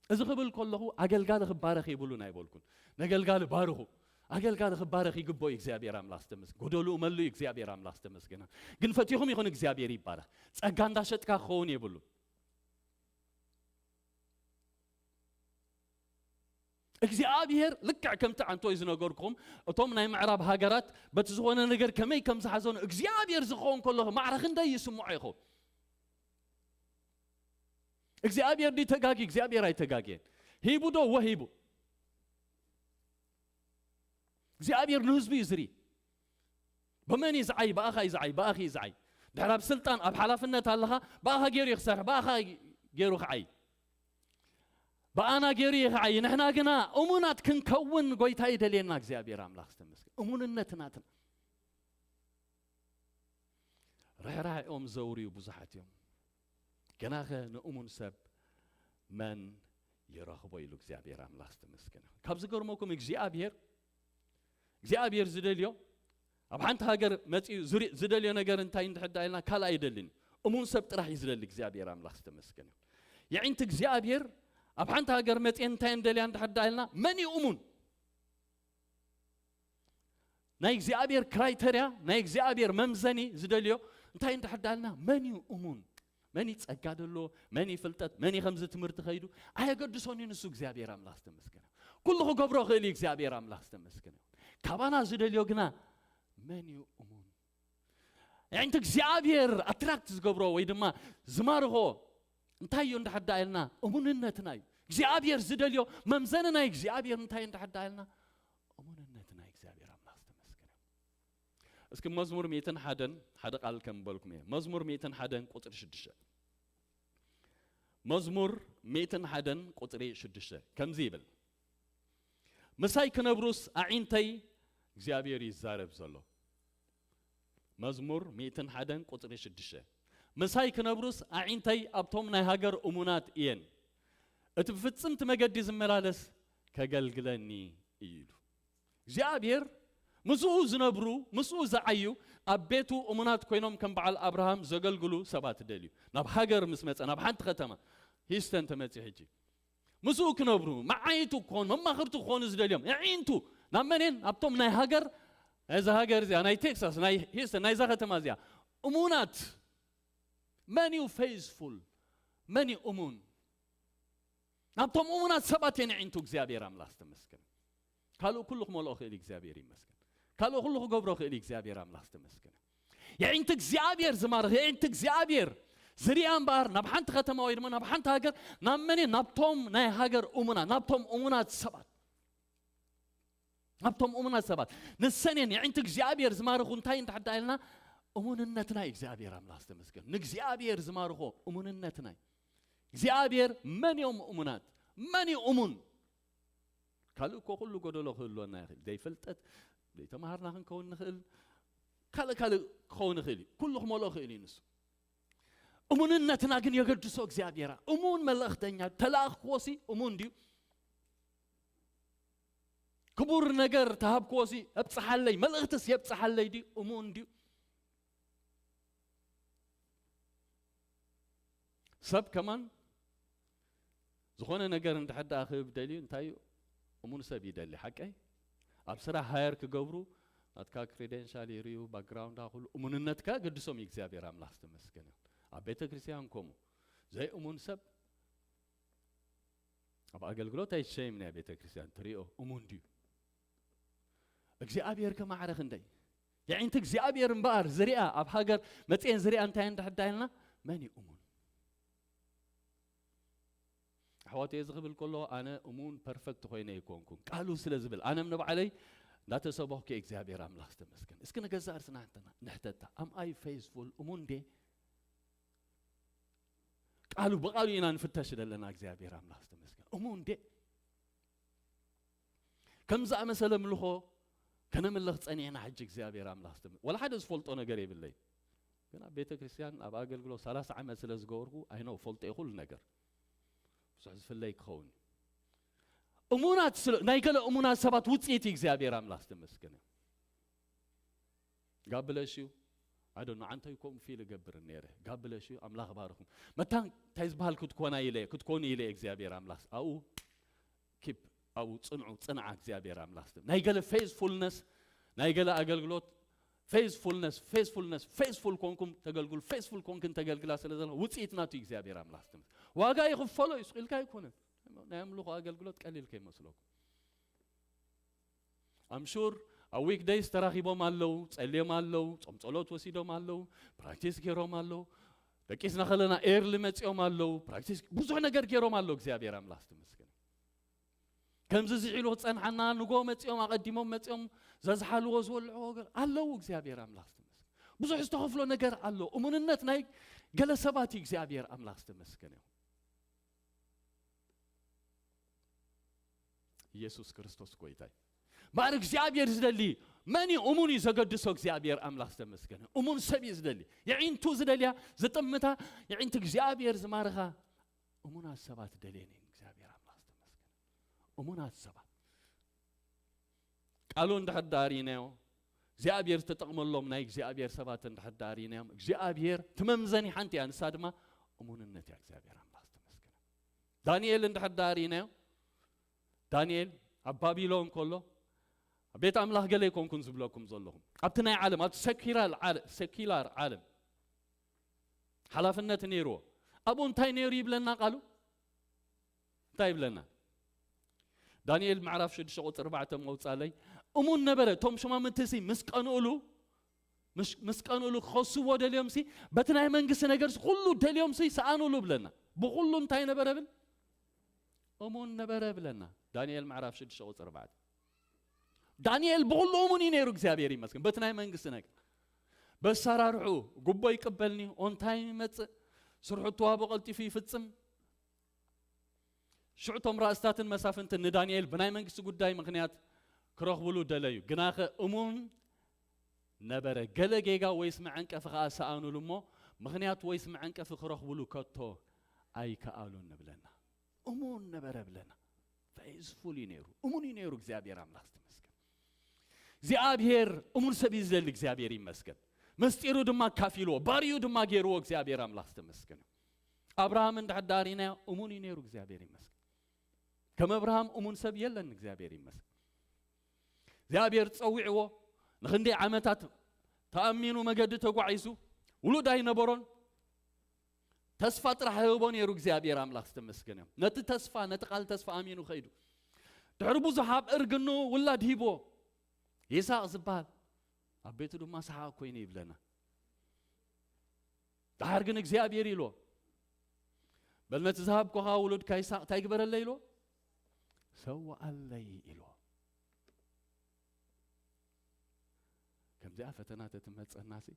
እዚ ክብል ከለኹ ኣገልጋሊ ክባረኽ የብሉን ኣይበልኩን። ነገልጋሊ ባርኹ። ኣገልጋሊ ክባረኽ ይግብኦ እዩ። እግዚኣብሔር ኣምላኽ ዝተመስገን። ጎደልኡ መልኡ እዩ። እግዚኣብሔር ኣምላኽ ዝተመስገነ። ግን ፈቲኹም ይኹን እግዚኣብሔር ይባረኽ። ጸጋ እንዳሸጥካ ክኸውን የብሉን። እግዚኣብሔር ልክዕ ከምቲ ዓንቶይ ዝነገርኩም እቶም ናይ ምዕራብ ሃገራት በቲ ዝኾነ ነገር ከመይ ከም ዝሓዘኑ እግዚኣብሔር ዝኸውን ከለኹ ማዕረ ክንደይ ይስምዖ ይኸውን። እግዚኣብሔር ድዩ ተጋጊ? እግዚኣብሔር ኣይተጋግየን። ሂቡ ዶ ወሂቡ? እግዚኣብሔር ንህዝቡ እዩ ዝርኢ። ብመን እዩ ዝዓይ? ብኣኻ እዩ ዝዓይ፣ ብኣኺ እዩ ዝዓይ። ድሕር ኣብ ስልጣን ኣብ ሓላፍነት ኣለኻ፣ ብኣኻ ገይሩ እዩ ክሰርሕ፣ ብኣኻ ገይሩ ክዓይ፣ ብኣና ገይሩ እዩ ክዓይ። ንሕና ግና እሙናት ክንከውን ጎይታ ይደልየና። እግዚኣብሔር ኣምላኽ ዝተመስገን። እሙንነት ናትና። ርሕራሕኦም ዘውርዩ ብዙሓት እዮም። ገናኸ ንእሙን ሰብ መን ይረኽቦ ኢሉ እግዚኣብሔር ኣምላኽ ዝተመስገነ። ካብ ዝገርመኩም እግዚኣብሔር እግዚኣብሔር ዝደልዮ ኣብ ሓንቲ ሃገር መፂኡ ዝሪ- ዝደልዮ ነገር እንታይ እንድሕዳ ኢልና ካልእ ኣይደልን። እሙን ሰብ ጥራሕ እዩ ዝደሊ። እግዚኣብሔር ኣምላኽ ዝተመስገነ። የዒንቲ እግዚኣብሔር ኣብ ሓንቲ ሃገር መፂአን እንታይ እንደልያ እንድሕዳ ኢልና መን እዩ እሙን? ናይ እግዚኣብሔር ክራይተርያ ናይ እግዚኣብሔር መምዘኒ ዝደልዮ እንታይ እንድሕዳ ኢልና መን እዩ እሙን? መን እዩ ጸጋ ደሎ? መን እዩ ፍልጠት? መን እዩ ከምዚ ትምህርቲ ከይዱ? ኣየገድሶን እዩ ንሱ እግዚኣብሔር ኣምላኽ ዝተመስገነ። ኩሉ ክገብሮ ክእል እዩ እግዚኣብሔር ኣምላኽ ዝተመስገነ። ካባና ዝደልዮ ግና መን እዩ እሙን? ያዕንቲ እግዚኣብሔር ኣትራክት ዝገብሮ ወይ ድማ ዝማርኾ እንታይ እዩ እንድሕዳ ኢልና እሙንነትና እዩ። እግዚኣብሔር ዝደልዮ መምዘኒ ናይ እግዚኣብሔር እንታይ እንድሕዳ ኢልና እሙንነትና እግዚኣብሔር ኣምላኽ ዝተመስገነ። እስኪ መዝሙር ሚእትን ሓደን ሓደ ቃል ከም በልኩም እየ። መዝሙር ሚእትን ሓደን ቁፅሪ ሽዱሽተ። መዝሙር ሚእትን ሓደን ቁፅሪ ሽዱሽተ ከምዚ ይብል፣ ምሳይ ክነብሩስ ኣዒንተይ እግዚኣብሔር ይዛረብ ዘሎ። መዝሙር ሚእትን ሓደን ቁፅሪ ሽዱሽተ ምሳይ ክነብሩስ ኣዒንተይ ኣብቶም ናይ ሃገር እሙናት እየን፣ እቲ ብፍጽምቲ መገዲ ዝመላለስ ከገልግለኒ እዩ ኢሉ። እግዚኣብሔር ምስኡ ዝነብሩ ምስኡ ዝዓዩ ኣብ ቤቱ እሙናት ኮይኖም ከም በዓል ኣብርሃም ዘገልግሉ ሰባት ደልዩ። ናብ ሃገር ምስ መጸ ናብ ሓንቲ ከተማ ሂስተን ተመጺ ሕጂ ምስኡ ክነብሩ መዓይቱ ክኾኑ መማኽርቱ ክኾኑ ዝደልዮም ኣዒንቱ ናብ መንን ኣብቶም ናይ ሃገር ናይዛ ሃገር እዚኣ ናይ ቴክሳስ ናይ ሂስተን ናይዛ ከተማ እዚኣ እሙናት መን እዩ ፌዝፉል መን እዩ እሙን ናብቶም እሙናት ሰባት እየን ኣዒንቱ እግዚኣብሔር ኣምላኽ ዝተመስገነ። ካልእ ኩሉ ክመልኦ ክእል እግዚኣብሔር ይመስገን። ካልእ ኩሉ ክገብሮ ክእል እግዚኣብሔር ኣምላኽ ዝተመስገነ። የዒንቲ እግዚኣብሔር ዝማርኽ የዒንቲ እግዚኣብሔር ዝርያ እምበኣር ናብ ሓንቲ ከተማ ወይ ድማ ናብ ሓንቲ ሃገር ናብ መን ናብቶም ናይ ሃገር እሙናት ናብቶም እሙናት ሰባት ናብቶም እሙናት ሰባት ንሰን እየን የዒንቲ እግዚኣብሔር ዝማርኹ እንታይ እንድሕዳ ኢልና እሙንነትና እዩ እግዚኣብሔር ኣምላኽ ዝተመስገን ንእግዚኣብሔር ዝማርኾ እሙንነትና እዩ እግዚኣብሔር መን እዮም እሙናት መን እዩ እሙን ካልእ እኮ ኩሉ ጎደሎ ክህልወና ይኽእል ዘይፍልጠት ዘይተማሃርና ክንከውን ንኽእል ካልእ ካልእ ክኸውን ይኽእል እዩ ኩሉ ክመልኦ ክእል እዩ ንሱ እሙንነትና ግን የገድሶ እግዚኣብሔር እሙን መልእኽተኛ ተላእኽክዎ ሲ እሙን ድዩ ክቡር ነገር ተሃብክዎ ሲ ኣብፅሓለይ መልእኽትስ የብፅሓለይ ድዩ እሙን ድዩ ሰብ ከማን ዝኾነ ነገር እንድሕር ደኣ ክህብ ደልዩ እንታይ እዩ እሙን ሰብ ይደሊ ሓቀይ ኣብ ስራሕ ሃየር ክገብሩ ናትካ ክሬደንሻል ይርዩ ባክግራውንድ ኩሉ እሙንነትካ ገድሶም እግዚኣብሔር ኣምላኽ ዝተመስገነ ኣብ ቤተ ክርስቲያን ከምኡ ዘይእሙን ሰብ ኣብ ኣገልግሎት ኣይሸይም ናይ ቤተ ክርስቲያን ትሪኦ እሙን ድዩ እግዚኣብሔር ከማዕረ ክንደይ የዒንቲ እግዚኣብሔር እምበኣር ዝሪኣ ኣብ ሃገር መፅኤን ዝሪኣ እንታይ እንድሕዳ ኢልና መን እዩ እሙን ኣሕዋት እዚ ክብል ከሎ ኣነ እሙን ፐርፈክት ኮይነ ኣይኮንኩን ቃሉ ስለ ዝብል ኣነም ንባዕለይ እንዳተሰበኽኩ እግዚኣብሔር ኣምላኽ ዝተመስገን እስኪ ንገዛእ ርስና ንሕተታ ኣም ኣይ ፌዝፉል እሙን ዴ ቃሉ ብቃሉ ኢና ንፍተሽ ዘለና እግዚኣብሔር ኣምላኽ ዝተመስገን እሙን ዴ ከም ዝኣመሰለ ምልኾ ከነምልኽ ጸኒዕና ሕጂ እግዚኣብሔር ኣምላኽ ዝተመስገን ወላ ሓደ ዝፈልጦ ነገር የብለይ ግን ኣብ ቤተ ክርስቲያን ኣብ ኣገልግሎት ሰላሳ ዓመት ስለ ዝገበርኩ ኣይኖ ፈልጦ ኩሉ ነገር ብዙሕ ዝፍለይ ክኸውን እዩ እሙናት ናይ ገለ እሙናት ሰባት ውፅኢት እዩ እግዚኣብሔር ኣምላኽ ዝተመስገነ ጋብለሽ እዩ ኣዶ ንዓንተይ ከምኡ ፊል እገብር ነይረ ጋብለሽ እዩ ኣምላኽ ባርኹም መታን እንታይ ዝበሃል ክትኮና ኢለ ክትኮኑ ኢለ እግዚኣብሔር ኣምላኽ ኣብኡ ኪፕ ኣብኡ ፅንዑ ፅንዓ እግዚኣብሔር ኣምላኽ ናይ ገለ ፌዝፉልነስ ናይ ገለ ኣገልግሎት ፌዝፉልነስ ፌዝፉልነስ ፌዝፉል ኮንኩም ተገልግሉ ፌዝፉል ኮንክን ተገልግላ ስለ ዘለኹ ውፅኢት ናቱ እግዚኣብሔር ኣምላኽ ዋጋ ይኽፈሎ እዩ ስቕ ኢልካ ኣይኮነን ናይ ኣምልኾ ኣገልግሎት ቀሊል ከይመስለኩም ኣምሹር ኣብ ዊክ ደይስ ተራኺቦም ኣለዉ ጸልዮም ኣለዉ ጾም ጸሎት ወሲዶም ኣለዉ ፕራክቲስ ገይሮም ኣለዉ ደቂስና ከለና ኤርሊ መጺኦም ኣለዉ ፕራክቲስ ብዙሕ ነገር ገይሮም ኣለዉ እግዚኣብሔር ኣምላኽ ዝተመስገነ ከምዚ ዝዒሉ ክጸንሓና ንጎ መጺኦም ኣቐዲሞም መጺኦም ዘዝሓልዎ ዝበልዕዎ ገር ኣለዉ እግዚኣብሔር ኣምላኽ ዝተመስገነ ብዙሕ ዝተኸፍሎ ነገር ኣሎ እሙንነት ናይ ገለ ሰባት እዩ እግዚኣብሔር ኣምላኽ ዝተመስገነ ኢየሱስ ክርስቶስ ጎይታይ ማር እግዚኣብሔር ዝደሊ መን እዩ እሙን እዩ ዘገድሶ እግዚኣብሔር ኣምላኽ ዝተመስገነ እሙን ሰብ እዩ ዝደሊ የዒንቱ ዝደልያ ዝጥምታ የዒንቱ እግዚኣብሔር ዝማርኻ እሙናት ሰባት ደልየን እየን እግዚኣብሔር ኣምላኽ ዝተመስገነ። እሙናት ሰባት ቃሉ እንድሕር ደኣ ርኢናዮ እግዚኣብሔር ዝተጠቕመሎም ናይ እግዚኣብሔር ሰባት እንድሕር ደኣ ርኢናዮም እግዚኣብሔር ትመምዘኒ ሓንቲ እያ፣ ንሳ ድማ እሙንነት እያ። እግዚኣብሔር ኣምላኽ ዝተመስገነ። ዳንኤል እንድሕር ደኣ ርኢናዮ ዳንኤል ኣብ ባቢሎን ከሎ ኣብ ቤት ኣምላኽ ገለ ኣይኮንኩን ዝብለኩም ዘለኹም ኣብቲ ናይ ዓለም ኣብቲ ሰኪላር ዓለ- ሰኪላር ዓለም ሓላፍነት ነይርዎ። ኣብኡ እንታይ ነይሩ ይብለና ቃሉ? እንታይ ይብለና? ዳንኤል ምዕራፍ ሽዱሽተ ቁፅሪ ኣርባዕተ መውፃለይ እሙን ነበረ። እቶም ሹማምንቲ ሲ ምስ ቀንኡሉ ምስ- ምስ ቀንኡሉ ክኸስዎ ደልዮም ሲ በቲ ናይ መንግስቲ ነገር ሲ ኩሉ ደልዮም ሲ ሰኣኑሉ ብለና። ብኩሉ እንታይ ነበረ ብል? እሙን ነበረ ብለና። ዳንኤል ምዕራፍ ሽዱሽተ ቁፅሪ ኣርባዕተ። ዳንኤል ብኩሉ እሙን እዩ ነይሩ። እግዚኣብሔር ይመስገን። በቲ ናይ መንግስቲ ነገር በሰራርሑ ጉቦ ይቅበልኒ ኦንታይ ይመፅእ ስርሑ ተዋህቦ ቀልጢፉ ይፍፅም። ሽዑ እቶም ራእስታትን መሳፍንትን ንዳንኤል ብናይ መንግስቲ ጉዳይ ምኽንያት ክረኽብሉ ደለዩ። ግናኸ እሙን ነበረ። ገለ ጌጋ ወይስ መዐንቀፊ ኸዓ ሰኣኑሉ እሞ ምኽንያት ወይስ መዐንቀፊ ክረኽብሉ ከቶ ኣይከኣሉን ንብለና። እሙን ነበረ ብለና። ፌዝፉል እዩ ነይሩ። እሙን እዩ ነይሩ። እግዚኣብሔር ኣምላኽ ዝተመስገን። እግዚኣብሔር እሙን ሰብ እዩ ዝደሊ። እግዚኣብሔር ይመስገን። መስጢሩ ድማ ካፊልዎ ባርዩ ድማ ገይርዎ። እግዚኣብሔር ኣምላኽ ዝተመስገን እዩ። ኣብርሃም እንድሕር ዳሪናዮ እሙን እዩ ነይሩ። እግዚኣብሔር ይመስገን። ከም ኣብርሃም እሙን ሰብ የለን። እግዚኣብሔር ይመስገን። እግዚኣብሔር ጸዊዕዎ ንኽንደይ ዓመታት ተኣሚኑ መገዲ ተጓዒዙ ውሉድ ኣይነበሮን። ተስፋ ጥራሕ ህቦ ነይሩ። እግዚኣብሔር ኣምላኽ ዝተመስገነ እዮም። ነቲ ተስፋ ነቲ ቃል ተስፋ ኣሚኑ ኸይዱ ድሕሪ ብዙሕ ኣብ እርግኑ ውላድ ሂቦ ይስሐቅ ዝበሃል ኣብ ቤቱ ድማ ሰሓቅ ኮይኑ ይብለና። ደሓር ግን እግዚኣብሔር ኢልዎ በል ነቲ ዝሃብኩኻ ውሉድካ ይስሐቅ እንታይ ግበረለይ ኢልዎ? ሰውኣለይ ኢልዎ። ከምዚኣ ፈተና ተትመፀናሲ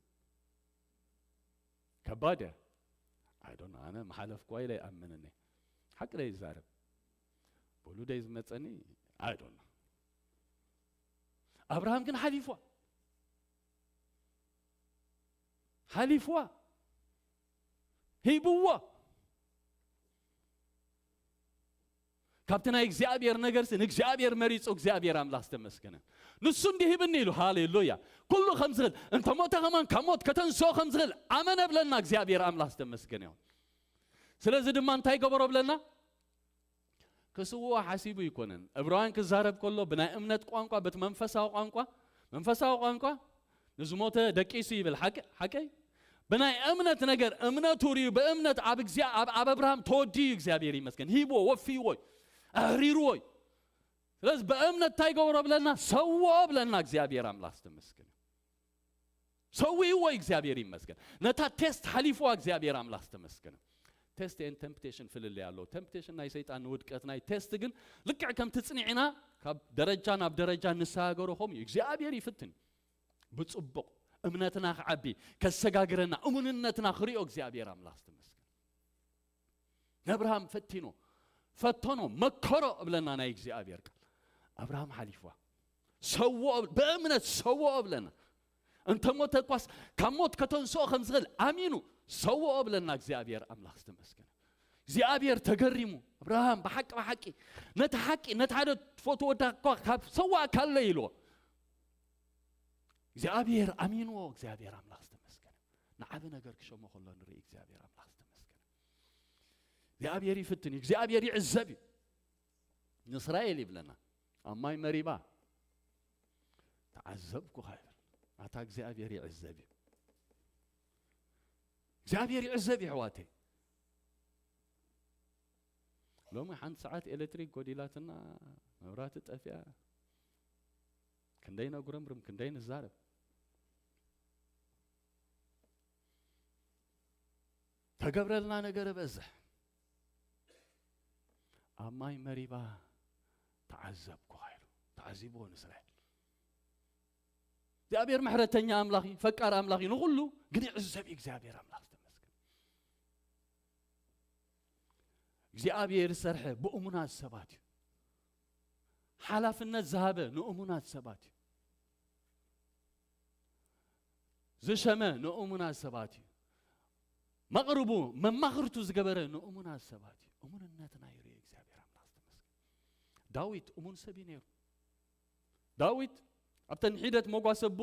ከባድ እያ። ኣይዶን ኣነ መሓለፍኩዋ ኢለ ይኣምንኒ ሓቂ ደይ ይዛረብ ብሉ ደይ ዝመፀኒ ኣይዶን። ኣብርሃም ግን ሓሊፍዋ ሓሊፍዋ ሂብዎ። ካብቲ ናይ እግዚኣብሔር ነገርሲ ንእግዚኣብሔር መሪፁ። እግዚኣብሔር ኣምላኽ ዝተመስገነ። ንሱ እንዲ ሂብኒ ኢሉ ሃሌሉያ። ኩሉ ከም ዝኽእል እንተ ሞተ ከማን ካብ ሞት ከተንስኦ ከም ዝኽእል ኣመነ ብለና። እግዚኣብሔር ኣምላኽ ዝተመስገነ ይኹን። ስለዚ ድማ እንታይ ገበሮ ብለና? ክስውኦ ሓሲቡ ኣይኮነን። ዕብራውያን ክዛረብ ከሎ ብናይ እምነት ቋንቋ በቲ መንፈሳዊ ቋንቋ መንፈሳዊ ቋንቋ ንዝሞተ ደቂሱ ይብል። ሓቂ ሓቀይ ብናይ እምነት ነገር እምነቱ ርዩ ብእምነት ኣብ እግዚኣብ ኣብ ኣብ ኣብርሃም ተወዲዩ እግዚኣብሔር ይመስገን ሂብዎ ወፊይዎ እዩ ኣህሪርዎ እዩ። ስለዚ ብእምነት እንታይ ገብሮ ብለና ሰውኦ ብለና እግዚኣብሔር ኣምላኽ ዝተመስገን እዩ። ሰዊእዎ እግዚኣብሔር ይመስገን። ነታ ቴስት ሓሊፍዋ እግዚኣብሔር ኣምላኽ ዝተመስገነ። ቴስት ን ተምፕቴሽን ፍልልይ ኣለዎ። ተምፕቴሽን ናይ ሰይጣን ንውድቀት ናይ ቴስት ግን ልክዕ ከምቲ ፅኒዕና ካብ ደረጃ ናብ ደረጃ ንሰጋገሮ ከምኡ እዩ። እግዚኣብሔር ይፍትን ብፅቡቕ እምነትና ክዓቢ ከሰጋግረና እሙንነትና ክሪኦ እግዚኣብሔር ኣምላኽ ዝተመስገን። ነብርሃም ፈቲኖ ፈተኖ መከሮ እብለና ናይ እግዚኣብሔር ቃል ኣብርሃም ሓሊፍዋ ሰዎ ብእምነት ሰዎ እብለና እንተ ሞተ እኳስ ካብ ሞት ከተንስኦ ከም ዝኽእል ኣሚኑ ሰዎ እብለና እግዚኣብሔር ኣምላኽ ዝተመስገነ እግዚኣብሔር ተገሪሙ ኣብርሃም ብሓቂ ብሓቂ ነቲ ሓቂ ነቲ ሓደ ትፈትዎ ወዳ እኳ ካብ ሰዋ ካለ ኢልዎ እግዚኣብሔር ኣሚንዎ እግዚኣብሔር ኣምላኽ ዝተመስገነ ንዓቢ ነገር ክሸሞ ከሎ ንርኢ እግዚኣብሔር ኣምላኽ ዝተመስገነ እግዚኣብሔር ይፍትን እዩ እግዚኣብሔር ይዕዘብ እዩ ንእስራኤል ይብለና ኣብ ማይ መሪባ ተዓዘብኩኻ ይብል ኣታ እግዚኣብሔር ይዕዘብ እዩ እግዚኣብሔር ይዕዘብ እዩ ሕዋተይ ሎሚ ሓንቲ ሰዓት ኤሌክትሪክ ጎዲላትና መብራቲ ጠፊኣ ክንደይ ነጉረምርም ክንደይ ንዛረብ ተገብረልና ነገር በዝሕ ኣብ ማይ መሪባ ተዓዘብኩኻ ኢሉ ተዓዚብዎ ንእስራኤል እግዚኣብሔር ምሕረተኛ ኣምላኽ እዩ ፈቃር ኣምላኽ እዩ ንኹሉ ግን ይዕዘብ እዩ እግዚኣብሔር ኣምላኽ ዝተመስገን እግዚኣብሔር ዝሰርሐ ብእሙናት ሰባት እዩ ሓላፍነት ዝሃበ ንእሙናት ሰባት እዩ ዝሸመ ንእሙናት ሰባት እዩ መቕርቡ መማኽርቱ ዝገበረ ንእሙናት ሰባት እዩ እሙንነትና ይርእዮ እግዚኣብሔር ኣምላኽ ዝተመስገን። ዳዊት እሙን ሰብ እዩ ነይሩ። ዳዊት ኣብተን ሒደት መጓሰቡ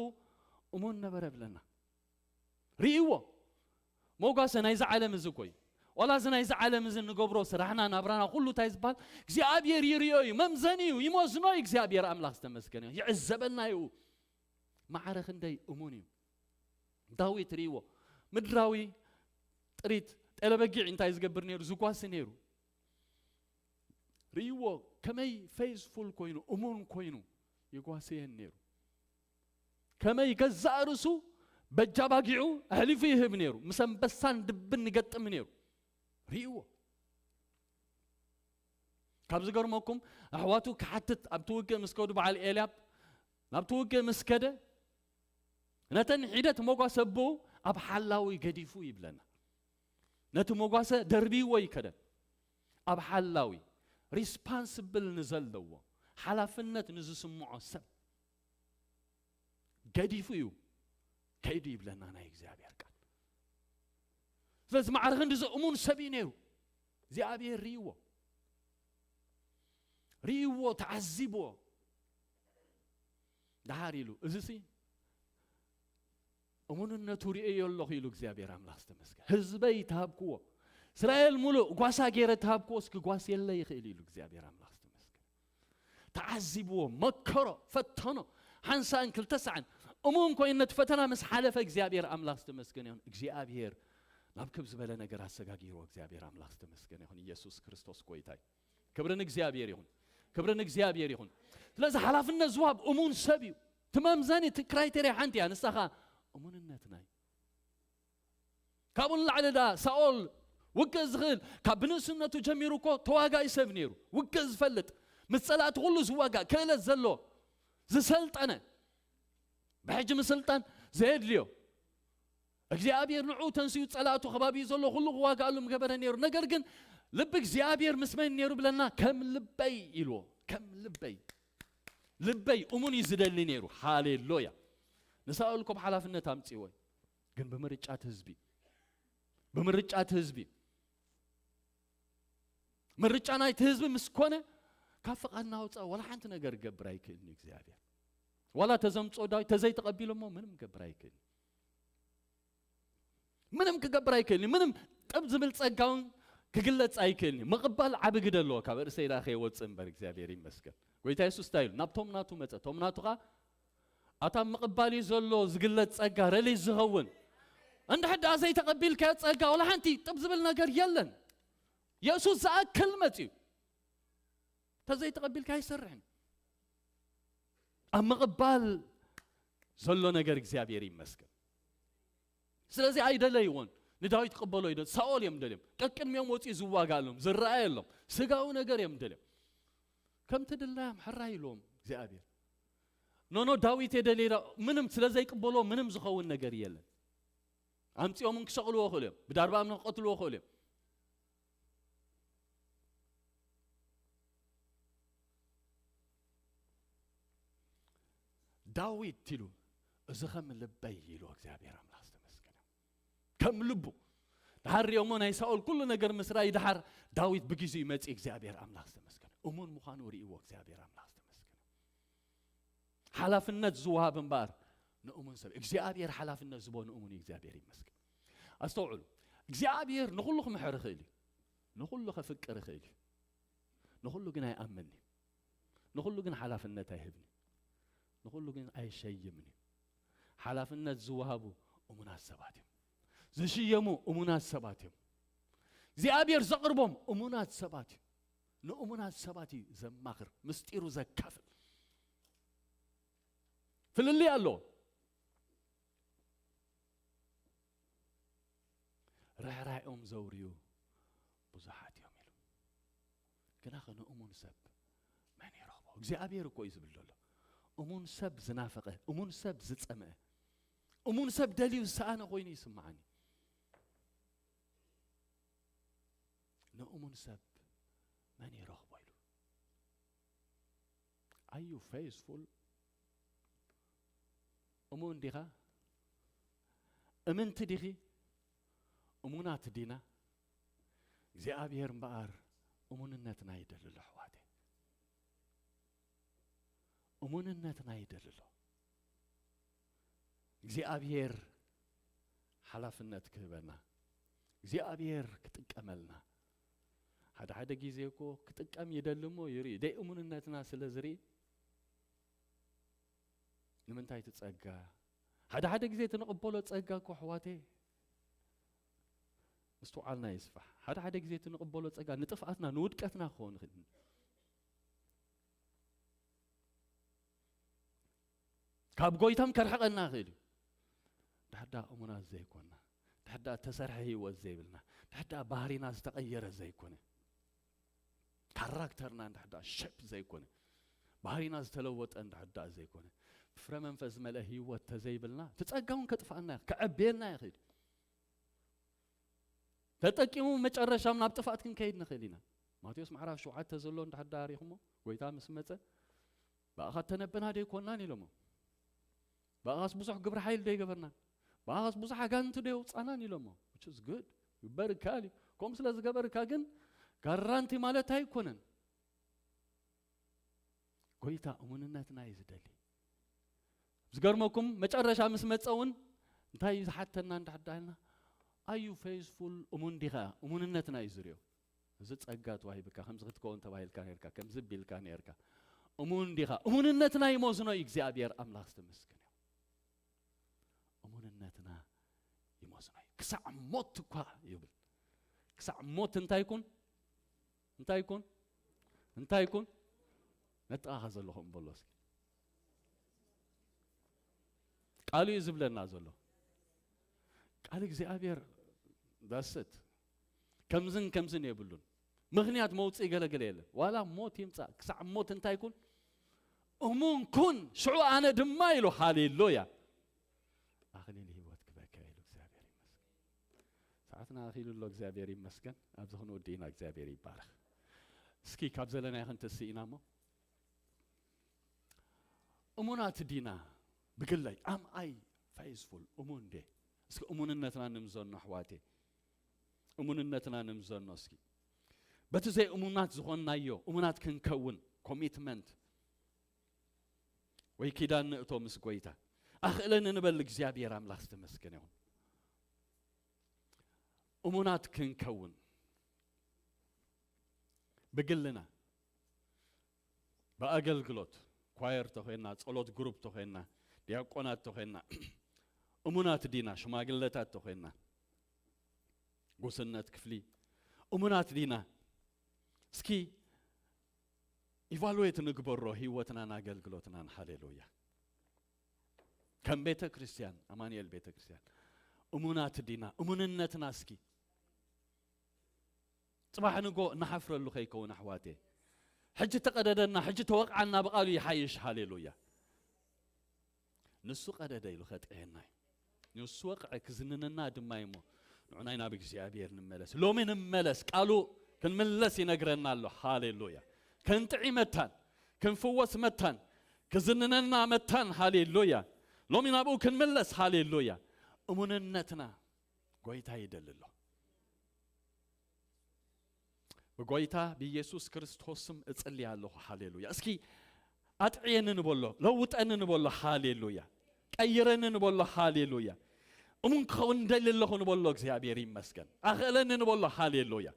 እሙን ነበረ ብለና። ርእይዎ። መጓሰ ናይዚ ዓለም እዚ እኮ እዩ። ዋላ እዚ ናይዚ ዓለም እዚ እንገብሮ ስራሕና፣ ናብራና፣ ኩሉ እንታይ ዝበሃል እግዚኣብሔር ይርእዮ እዩ፣ መምዘኒ እዩ፣ ይመዝኖ እዩ እግዚኣብሔር ኣምላኽ ዝተመስገነ እዩ። ይዕዘበልና እዩ። ማዕረ ክንደይ እሙን እዩ። ዳዊት ርእይዎ። ምድራዊ ጥሪት፣ ጤለበጊዕ እንታይ ዝገብር ነይሩ? ዝጓሲ ነይሩ። ርእይዎ፣ ከመይ ፌዝፉል ኮይኑ፣ እሙን ኮይኑ ይጓስየን ነይሩ። ከመይ ገዛእ ርእሱ በጃ ባጊዑ ኣሕሊፉ ይህብ ነይሩ። ምስ ኣንበሳን ድብን ይገጥም ነይሩ። ርእይዎ። ካብ ዝገርመኩም፣ ኣሕዋቱ ክሓትት ኣብቲ ውግእ ምስ ከዱ፣ በዓል ኤልያብ ናብቲ ውግእ ምስ ከደ፣ ነተን ሒደት መጓሰ ኣቦኡ ኣብ ሓላዊ ገዲፉ ይብለና። ነቲ መጓሰ ደርብይዎ ይከደን። ኣብ ሓላዊ፣ ሪስፓንስብል ንዘለዎ፣ ሓላፍነት ንዝስምዖ ሰብ ገዲፉ እዩ ከይዱ ይብለና ናይ እግዚኣብሔር ቃል። ስለዚ ማዕረ ክንዲ እዚ እሙን ሰብ እዩ ነይሩ። እግዚኣብሔር ርእይዎ፣ ርእይዎ፣ ተዓዚብዎ። ደሓር ኢሉ፣ እዚ ሲ እሙንነቱ ርእዮ ኣለኹ ኢሉ እግዚኣብሔር ኣምላኽ ዝተመስገን። ህዝበይ ተሃብክዎ፣ እስራኤል ሙሉእ ጓሳ ገይረ ተሃብክዎ፣ እስኪ ጓስየለይ ይኽእል ኢሉ እግዚኣብሔር ኣምላኽ ዝተመስገን። ተዓዚብዎ፣ መከሮ፣ ፈተኖ፣ ሓንሳእን ክልተ ሳዕን እሙን ኮይኑ ነቲ ፈተና ምስ ሓለፈ እግዚኣብሔር ኣምላኽ ዝተመስገነ ይኹን። እግዚኣብሔር ናብ ክብ ዝበለ ነገር ኣሰጋጊርዎ። እግዚኣብሔር ኣምላኽ ዝተመስገነ ይኹን። ኢየሱስ ክርስቶስ ጎይታ እዩ። ክብሪ ንእግዚኣብሔር ይኹን። ክብሪ ንእግዚኣብሔር ይኹን። ስለዚ ሓላፍነት ዝወሃብ እሙን ሰብ እዩ። እቲ መምዘኒ፣ እቲ ክራይቴርያ ሓንቲ እያ፣ ንሳ ኸኣ እሙንነትና እዩ። ካብኡ ንላዕሊ ደኣ ሳኦል ውግእ ዝኽእል፣ ካብ ብንእስነቱ ጀሚሩ እኮ ተዋጋኢ ሰብ ነይሩ። ውግእ ዝፈልጥ፣ ምስ ጸላእቲ ኩሉ ዝዋጋእ ክእለት ዘለዎ፣ ዝሰልጠነ፣ ብሕጂ ምስልጣን ዘየድልዮ፣ እግዚኣብሔር ንዑ ተንስኡ ጸላእቱ ከባቢኡ ዘሎ ኩሉ ክዋጋኣሉ ምገበረ ነይሩ። ነገር ግን ልቢ እግዚኣብሔር ምስ መን ነይሩ ብለና? ከም ልበይ ኢልዎ። ከም ልበይ፣ ልበይ እሙን እዩ ዝደሊ ነይሩ። ሃሌሉያ። ንሳኦል እኮ ብሓላፍነት ኣምጽእዎ እዩ። ግን ብምርጫ እቲ ህዝቢ፣ ብምርጫ እቲ ህዝቢ፣ ምርጫ ናይቲ ህዝቢ ምስ ኮነ፣ ካብ ፍቓድ ናውፃ ዋላ ሓንቲ ነገር ክገብር ኣይክእልን እዩ እግዚኣብሔር። ዋላ ተዘምፅኦ ዳዊት ተዘይተቐቢሎሞ ምንም ክገብር ኣይክእልን። ምንም ክገብር ኣይክእልን። ምንም ጥብ ዝብል ጸጋ እውን ክግለጽ ኣይክእልን። ምቕባል ዓቢ ግደ ኣለዎ። ካብ ርእሰይ ደኣ ከይወጽእ እምበር እግዚኣብሔር ይመስገን። ጎይታ የሱስ እንታይ ኢሉ? ናብቶም ናቱ መጸ። እቶም ናቱ ኸኣ ኣታ ምቕባል እዩ ዘሎ ዝግለጽ ጸጋ፣ ረሊዝ ዝኸውን። እንድሕር ደኣ ዘይተቐቢልካዮ ጸጋ፣ ዋላ ሓንቲ ጥብ ዝብል ነገር የለን። የሱስ ዝኣክል መጺኡ። ተዘይተቐቢልካ ኣይሰርሕን። ኣብ ምቕባል ዘሎ ነገር እግዚኣብሔር ይመስገን። ስለዚ ኣይደለይዎን። ንዳዊት ክቕበሎ ይደ-፣ ሳኦል እዮም ደልዮም። ቀቅድሚኦም ወፂኡ ዝዋጋሎም፣ ዝረኣየሎም። ስጋዊ ነገር እዮም ደልዮም። ከምቲ ድላዮም ሕራይ ኢልዎም እግዚኣብሔር። ኖኖ፣ ዳዊት የደልየ ዳ-፣ ምንም ስለ ዘይቅበሎ ምንም ዝኸውን ነገር የለን። ኣምፂኦም ክሰቕልዎ ክእሉ እዮም። ብዳርባ እምኒ ክቐትልዎ ክእሉ እዮም። ዳዊት ኢሉ፣ እዚ ከም ልበይ ኢሉ፣ እግዚኣብሔር ኣምላኽ ዝተመስገነ። ከም ልቡ። ድሓር ሪኦሞ ናይ ሳኦል ኩሉ ነገር ምስ ራእዩ ድሓር ዳዊት ብግዜኡ መጺኡ፣ እግዚኣብሔር ኣምላኽ ዝተመስገነ። እሙን ምዃኑ ርእይዎ፣ እግዚኣብሔር ኣምላኽ ዝተመስገነ። ሓላፍነት ዝወሃብ እምበኣር ንእሙን ሰብ። እግዚኣብሔር ሓላፍነት ዝቦ ንእሙን እዩ፣ እግዚኣብሔር ይመስገን። ኣስተውዕሉ። እግዚኣብሔር ንኹሉ ክምሕር ይኽእል እዩ። ንኹሉ ከፍቅር ይኽእል እዩ። ንኹሉ ግን ኣይኣምንን እዩ። ንኹሉ ግን ሓላፍነት ኣይህብን እዩ። ንኹሉ ግን ኣይሸይምን እዩ። ሓላፍነት ዝወሃቡ እሙናት ሰባት እዮም። ዝሽየሙ እሙናት ሰባት እዮም። እግዚኣብሔር ዘቕርቦም እሙናት ሰባት እዮም። ንእሙናት ሰባት እዩ ዘማኽር፣ ምስጢሩ ዘካፍል። ፍልልይ ኣሎ። ርሕራኦም ዘውርዩ ብዙሓት እዮም ኢሉ። ግናኸ ንእሙን ሰብ መን ይረኽቦ? እግዚኣብሔር እኮ እዩ ዝብል ዘሎ። እሙን ሰብ ዝናፈቐ፣ እሙን ሰብ ዝጸምአ፣ እሙን ሰብ ደልዩ ዝሰኣነ ኮይኑ ይስምዓኒ። ንእሙን ሰብ መን ይረኽቦ ኢሉ። Are you faithful? እሙን ዲኻ? እምንቲ ዲኺ? እሙናት ዲና? እግዚኣብሔር እምበኣር እሙንነትና ይደሊ ኣሎ ኣሕዋተይ። እሙንነትና ይደሊ ኣሎ። እግዚኣብሔር ሓላፍነት ክህበና፣ እግዚኣብሔር ክጥቀመልና። ሓደ ሓደ ግዜ እኮ ክጥቀም ይደሊ እሞ ይርኢ፣ ደይ እሙንነትና ስለ ዝርኢ ንምንታይ እቲ ጸጋ ሓደ ሓደ ግዜ እቲ ንቕበሎ ጸጋ እኮ ኣሕዋተይ ምስትውዓልና ይስፋሕ። ሓደ ሓደ ግዜ እቲ ንቕበሎ ጸጋ ንጥፍኣትና ንውድቀትና ክኸውን ይኽእል። ካብ ጎይታም ከርሕቐና ይኽእል እዩ። ድሕዳ እሙናት ዘይኮና፣ ድሕዳ ተሰርሐ ህይወት ዘይብልና፣ ድሕዳ ባህሪና ዝተቐየረ ዘይኮነ፣ ካራክተርና እንድሕዳ ሸፕ ዘይኮነ፣ ባህሪና ዝተለወጠ እንድሕዳ ዘይኮነ፣ ፍረ መንፈስ ዝመልአ ህይወት ተዘይብልና እቲ ጸጋ እውን ከጥፍኣና ይኽ- ከዐብየና ይኽእል። ተጠቂሙ መጨረሻም ናብ ጥፍኣት ክንከይድ ንኽእል ኢና። ማቴዎስ ምዕራፍ ሸውዓተ ዘሎ እንድሕዳ ሪኹሞ፣ ጎይታ ምስ መጸ ብኣኻ እተነበና ዶ ኣይኮናን ኢሎሞ። ብኣኻስ ብዙሕ ግብሪ ሓይሊ ዶ ኣይገበርናን? ብኣኻስ ብዙሕ ኣጋንንቲ ዶ የውጻናን ኢሎሞ። Which is good። ይበርካ እዩ። ከምኡ ስለ ዝገበርካ ግን ጋራንቲ ማለት ኣይኮነን። ጎይታ እሙንነትና እዩ ዝደሊ። ዝገርመኩም መጨረሻ ምስ መጸ እውን እንታይ እዩ ዝሓተና እንድሕዳልና ኣዩ ፌዝፉል እሙን ዲኻ? እሙንነትና እዩ ዝሪኦ። እዚ ጸጋ ተዋሂብካ ከምዚ ክትከውን ተባሂልካ ነርካ ከምዚ ቢልካ ነርካ እሙን ዲኻ? እሙንነትና ይመዝኖ እዩ እግዚኣብሔር ኣምላኽ ዝተመስገነ። እሙንነትና ይመዝኖ እዩ። ክሳዕ ሞት እኳ ይብል። ክሳዕ ሞት እንታይ ይኩን? እንታይ ይኩን? እንታይ ይኩን? ነጥቓኻ ዘለኹም በሎ እስኪ። ቃሉ እዩ ዝብለና ዘሎ። ቃል እግዚኣብሔር ዳስት ከምዝን ከምዝን የብሉን። ምኽንያት መውፅኢ ገለገለ የለን። ዋላ ሞት ይምፃእ ክሳዕ ሞት እንታይ ይኩን? እሙን ኩን ሽዑ ኣነ ድማ ኢሉ ሃሌሉያ ኣኽሊል ህይወት ክበካ ኢሉ እግዚኣብሔር ይመስገን። ሰዓትና ኣኺሉ ኣሎ እግዚኣብሔር ይመስገን። ኣብዚ ክንውዲ ኢና እግዚኣብሔር ይባረኽ። እስኪ ካብ ዘለናይ ክንትስእ ኢና እሞ እሙናት ዲና ብግለይ am I faithful እሙን ዴ? እስኪ እሙንነትና ንምዘኖ ኣሕዋቴ እሙንነትና ንምዘኖ እስኪ በቲ ዘይ እሙናት ዝኾንናዮ እሙናት ክንከውን ኮሚትመንት ወይ ኪዳን ንእቶ ምስ ጎይታ ኣኽእለኒ ንበል እግዚኣብሔር ኣምላኽ ዝተመስገነ ይኹን። እሙናት ክንከውን ብግልና ብኣገልግሎት ኳየር ተኾይና ጸሎት ግሩፕ ተኾይና ዲያቆናት ተኾይና እሙናት ዲና ሽማግለታት ተኾይና ጉስነት ክፍሊ እሙናት ዲና እስኪ ኢቫሉዌት ንግበሮ ህይወትናን ኣገልግሎትናን ሃሌሉያ ከም ቤተ ክርስቲያን ኣማኑኤል ቤተ ክርስቲያን እሙናት ዲና እሙንነትና እስኪ ጽባሕ ንጎ እናሓፍረሉ ከይከውን ኣሕዋቴ ሕጂ ተቐደደና ሕጂ ተወቕዓና ብቓሉ ይሓይሽ ሃሌሉያ ንሱ ቀደደ ኢሉ ከጥዕየና እዩ ንሱ ወቕዐ ክዝንነና ድማ እሞ ንዑናይ ናብ እግዚኣብሔር ንመለስ ሎሚ ንመለስ ቃሉ ክንምለስ ይነግረና ኣሎ ሃሌሉያ ክንጥዒ መታን ክንፍወስ መታን ክዝንነና መታን ሃሌሉያ ሎሚ ናብኡ ክንምለስ ሃሌሉያ እሙንነትና ጎይታ ይደሊ ኣሎ ብጎይታ ብኢየሱስ ክርስቶስም እጽልያ ኣለኹ ሃሌሉያ እስኪ ኣጥዕየኒ ንበሎ ለውጠኒ ንበሎ ሃሌሉያ ቀይረኒ ንበሎ ሃሌሉያ እሙን ክኸውን እንደሊ ኣለኹ ንበሎ እግዚኣብሔር ይመስገን ኣኽእለኒ ንበሎ ሃሌሉያ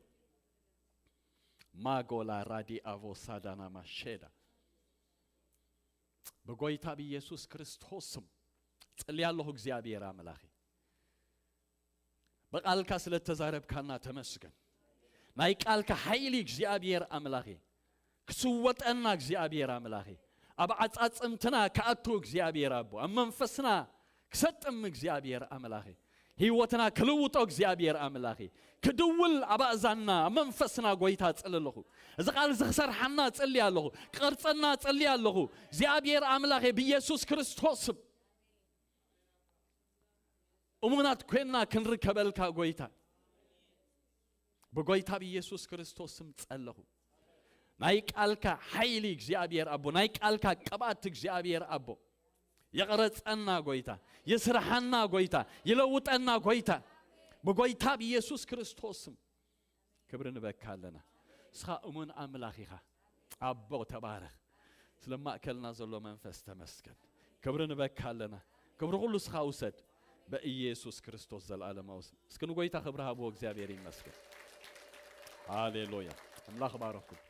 ማጎላ ራዲ ኣቮ ሳዳና ማሼዳ ብጎይታ ብኢየሱስ ክርስቶስም ጽልያ ኣለኹ እግዚኣብሔር ኣምላኺ ብቓልካ ስለ እተዛረብካና ተመስገን ናይ ቃልካ ሓይሊ እግዚኣብሔር ኣምላኺ ክስወጠና እግዚኣብሔር ኣምላኺ ኣብ ዓጻጽምትና ክኣቱ እግዚኣብሔር ኣቦ ኣብ መንፈስና ክሰጥም እግዚኣብሔር ኣምላኺ ህይወትና ክልውጦ እግዚኣብሔር ኣምላኺ ክድውል ኣብ ኣእዛንና ኣብ መንፈስና ጎይታ ጽሊ ኣለኹ እዚ ቃል እዚ ክሰርሓና ጽሊ ኣለኹ ክቐርጸና ጽሊ ኣለኹ እግዚኣብሔር ኣምላኺ ብኢየሱስ ክርስቶስ እሙናት ኮይንና ክንርከበልካ ጎይታ ብጎይታ ብኢየሱስ ክርስቶስ ስም ጸለኹ ናይ ቃልካ ሓይሊ እግዚኣብሔር ኣቦ ናይ ቃልካ ቅብኣት እግዚኣብሔር ኣቦ ይቕረጸና ጎይታ ይስርሓና ጎይታ ይለውጠና ጎይታ ብጎይታ ብኢየሱስ ክርስቶስ ስም ክብሪ ንበካ ኣለና ንስኻ እሙን ኣምላኽ ኢኻ። ኣቦ ተባረኽ። ስለ ማእከልና ዘሎ መንፈስ ተመስገን። ክብሪ ንበካ ኣለና። ክብሪ ኩሉ ንስኻ ውሰድ። በኢየሱስ ክርስቶስ ዘልኣለማዊ ስም። እስኪ ንጎይታ ክብሪ ሃብዎ። እግዚኣብሔር ይመስገን። ሃሌሉያ። ኣምላኽ ባረኩም።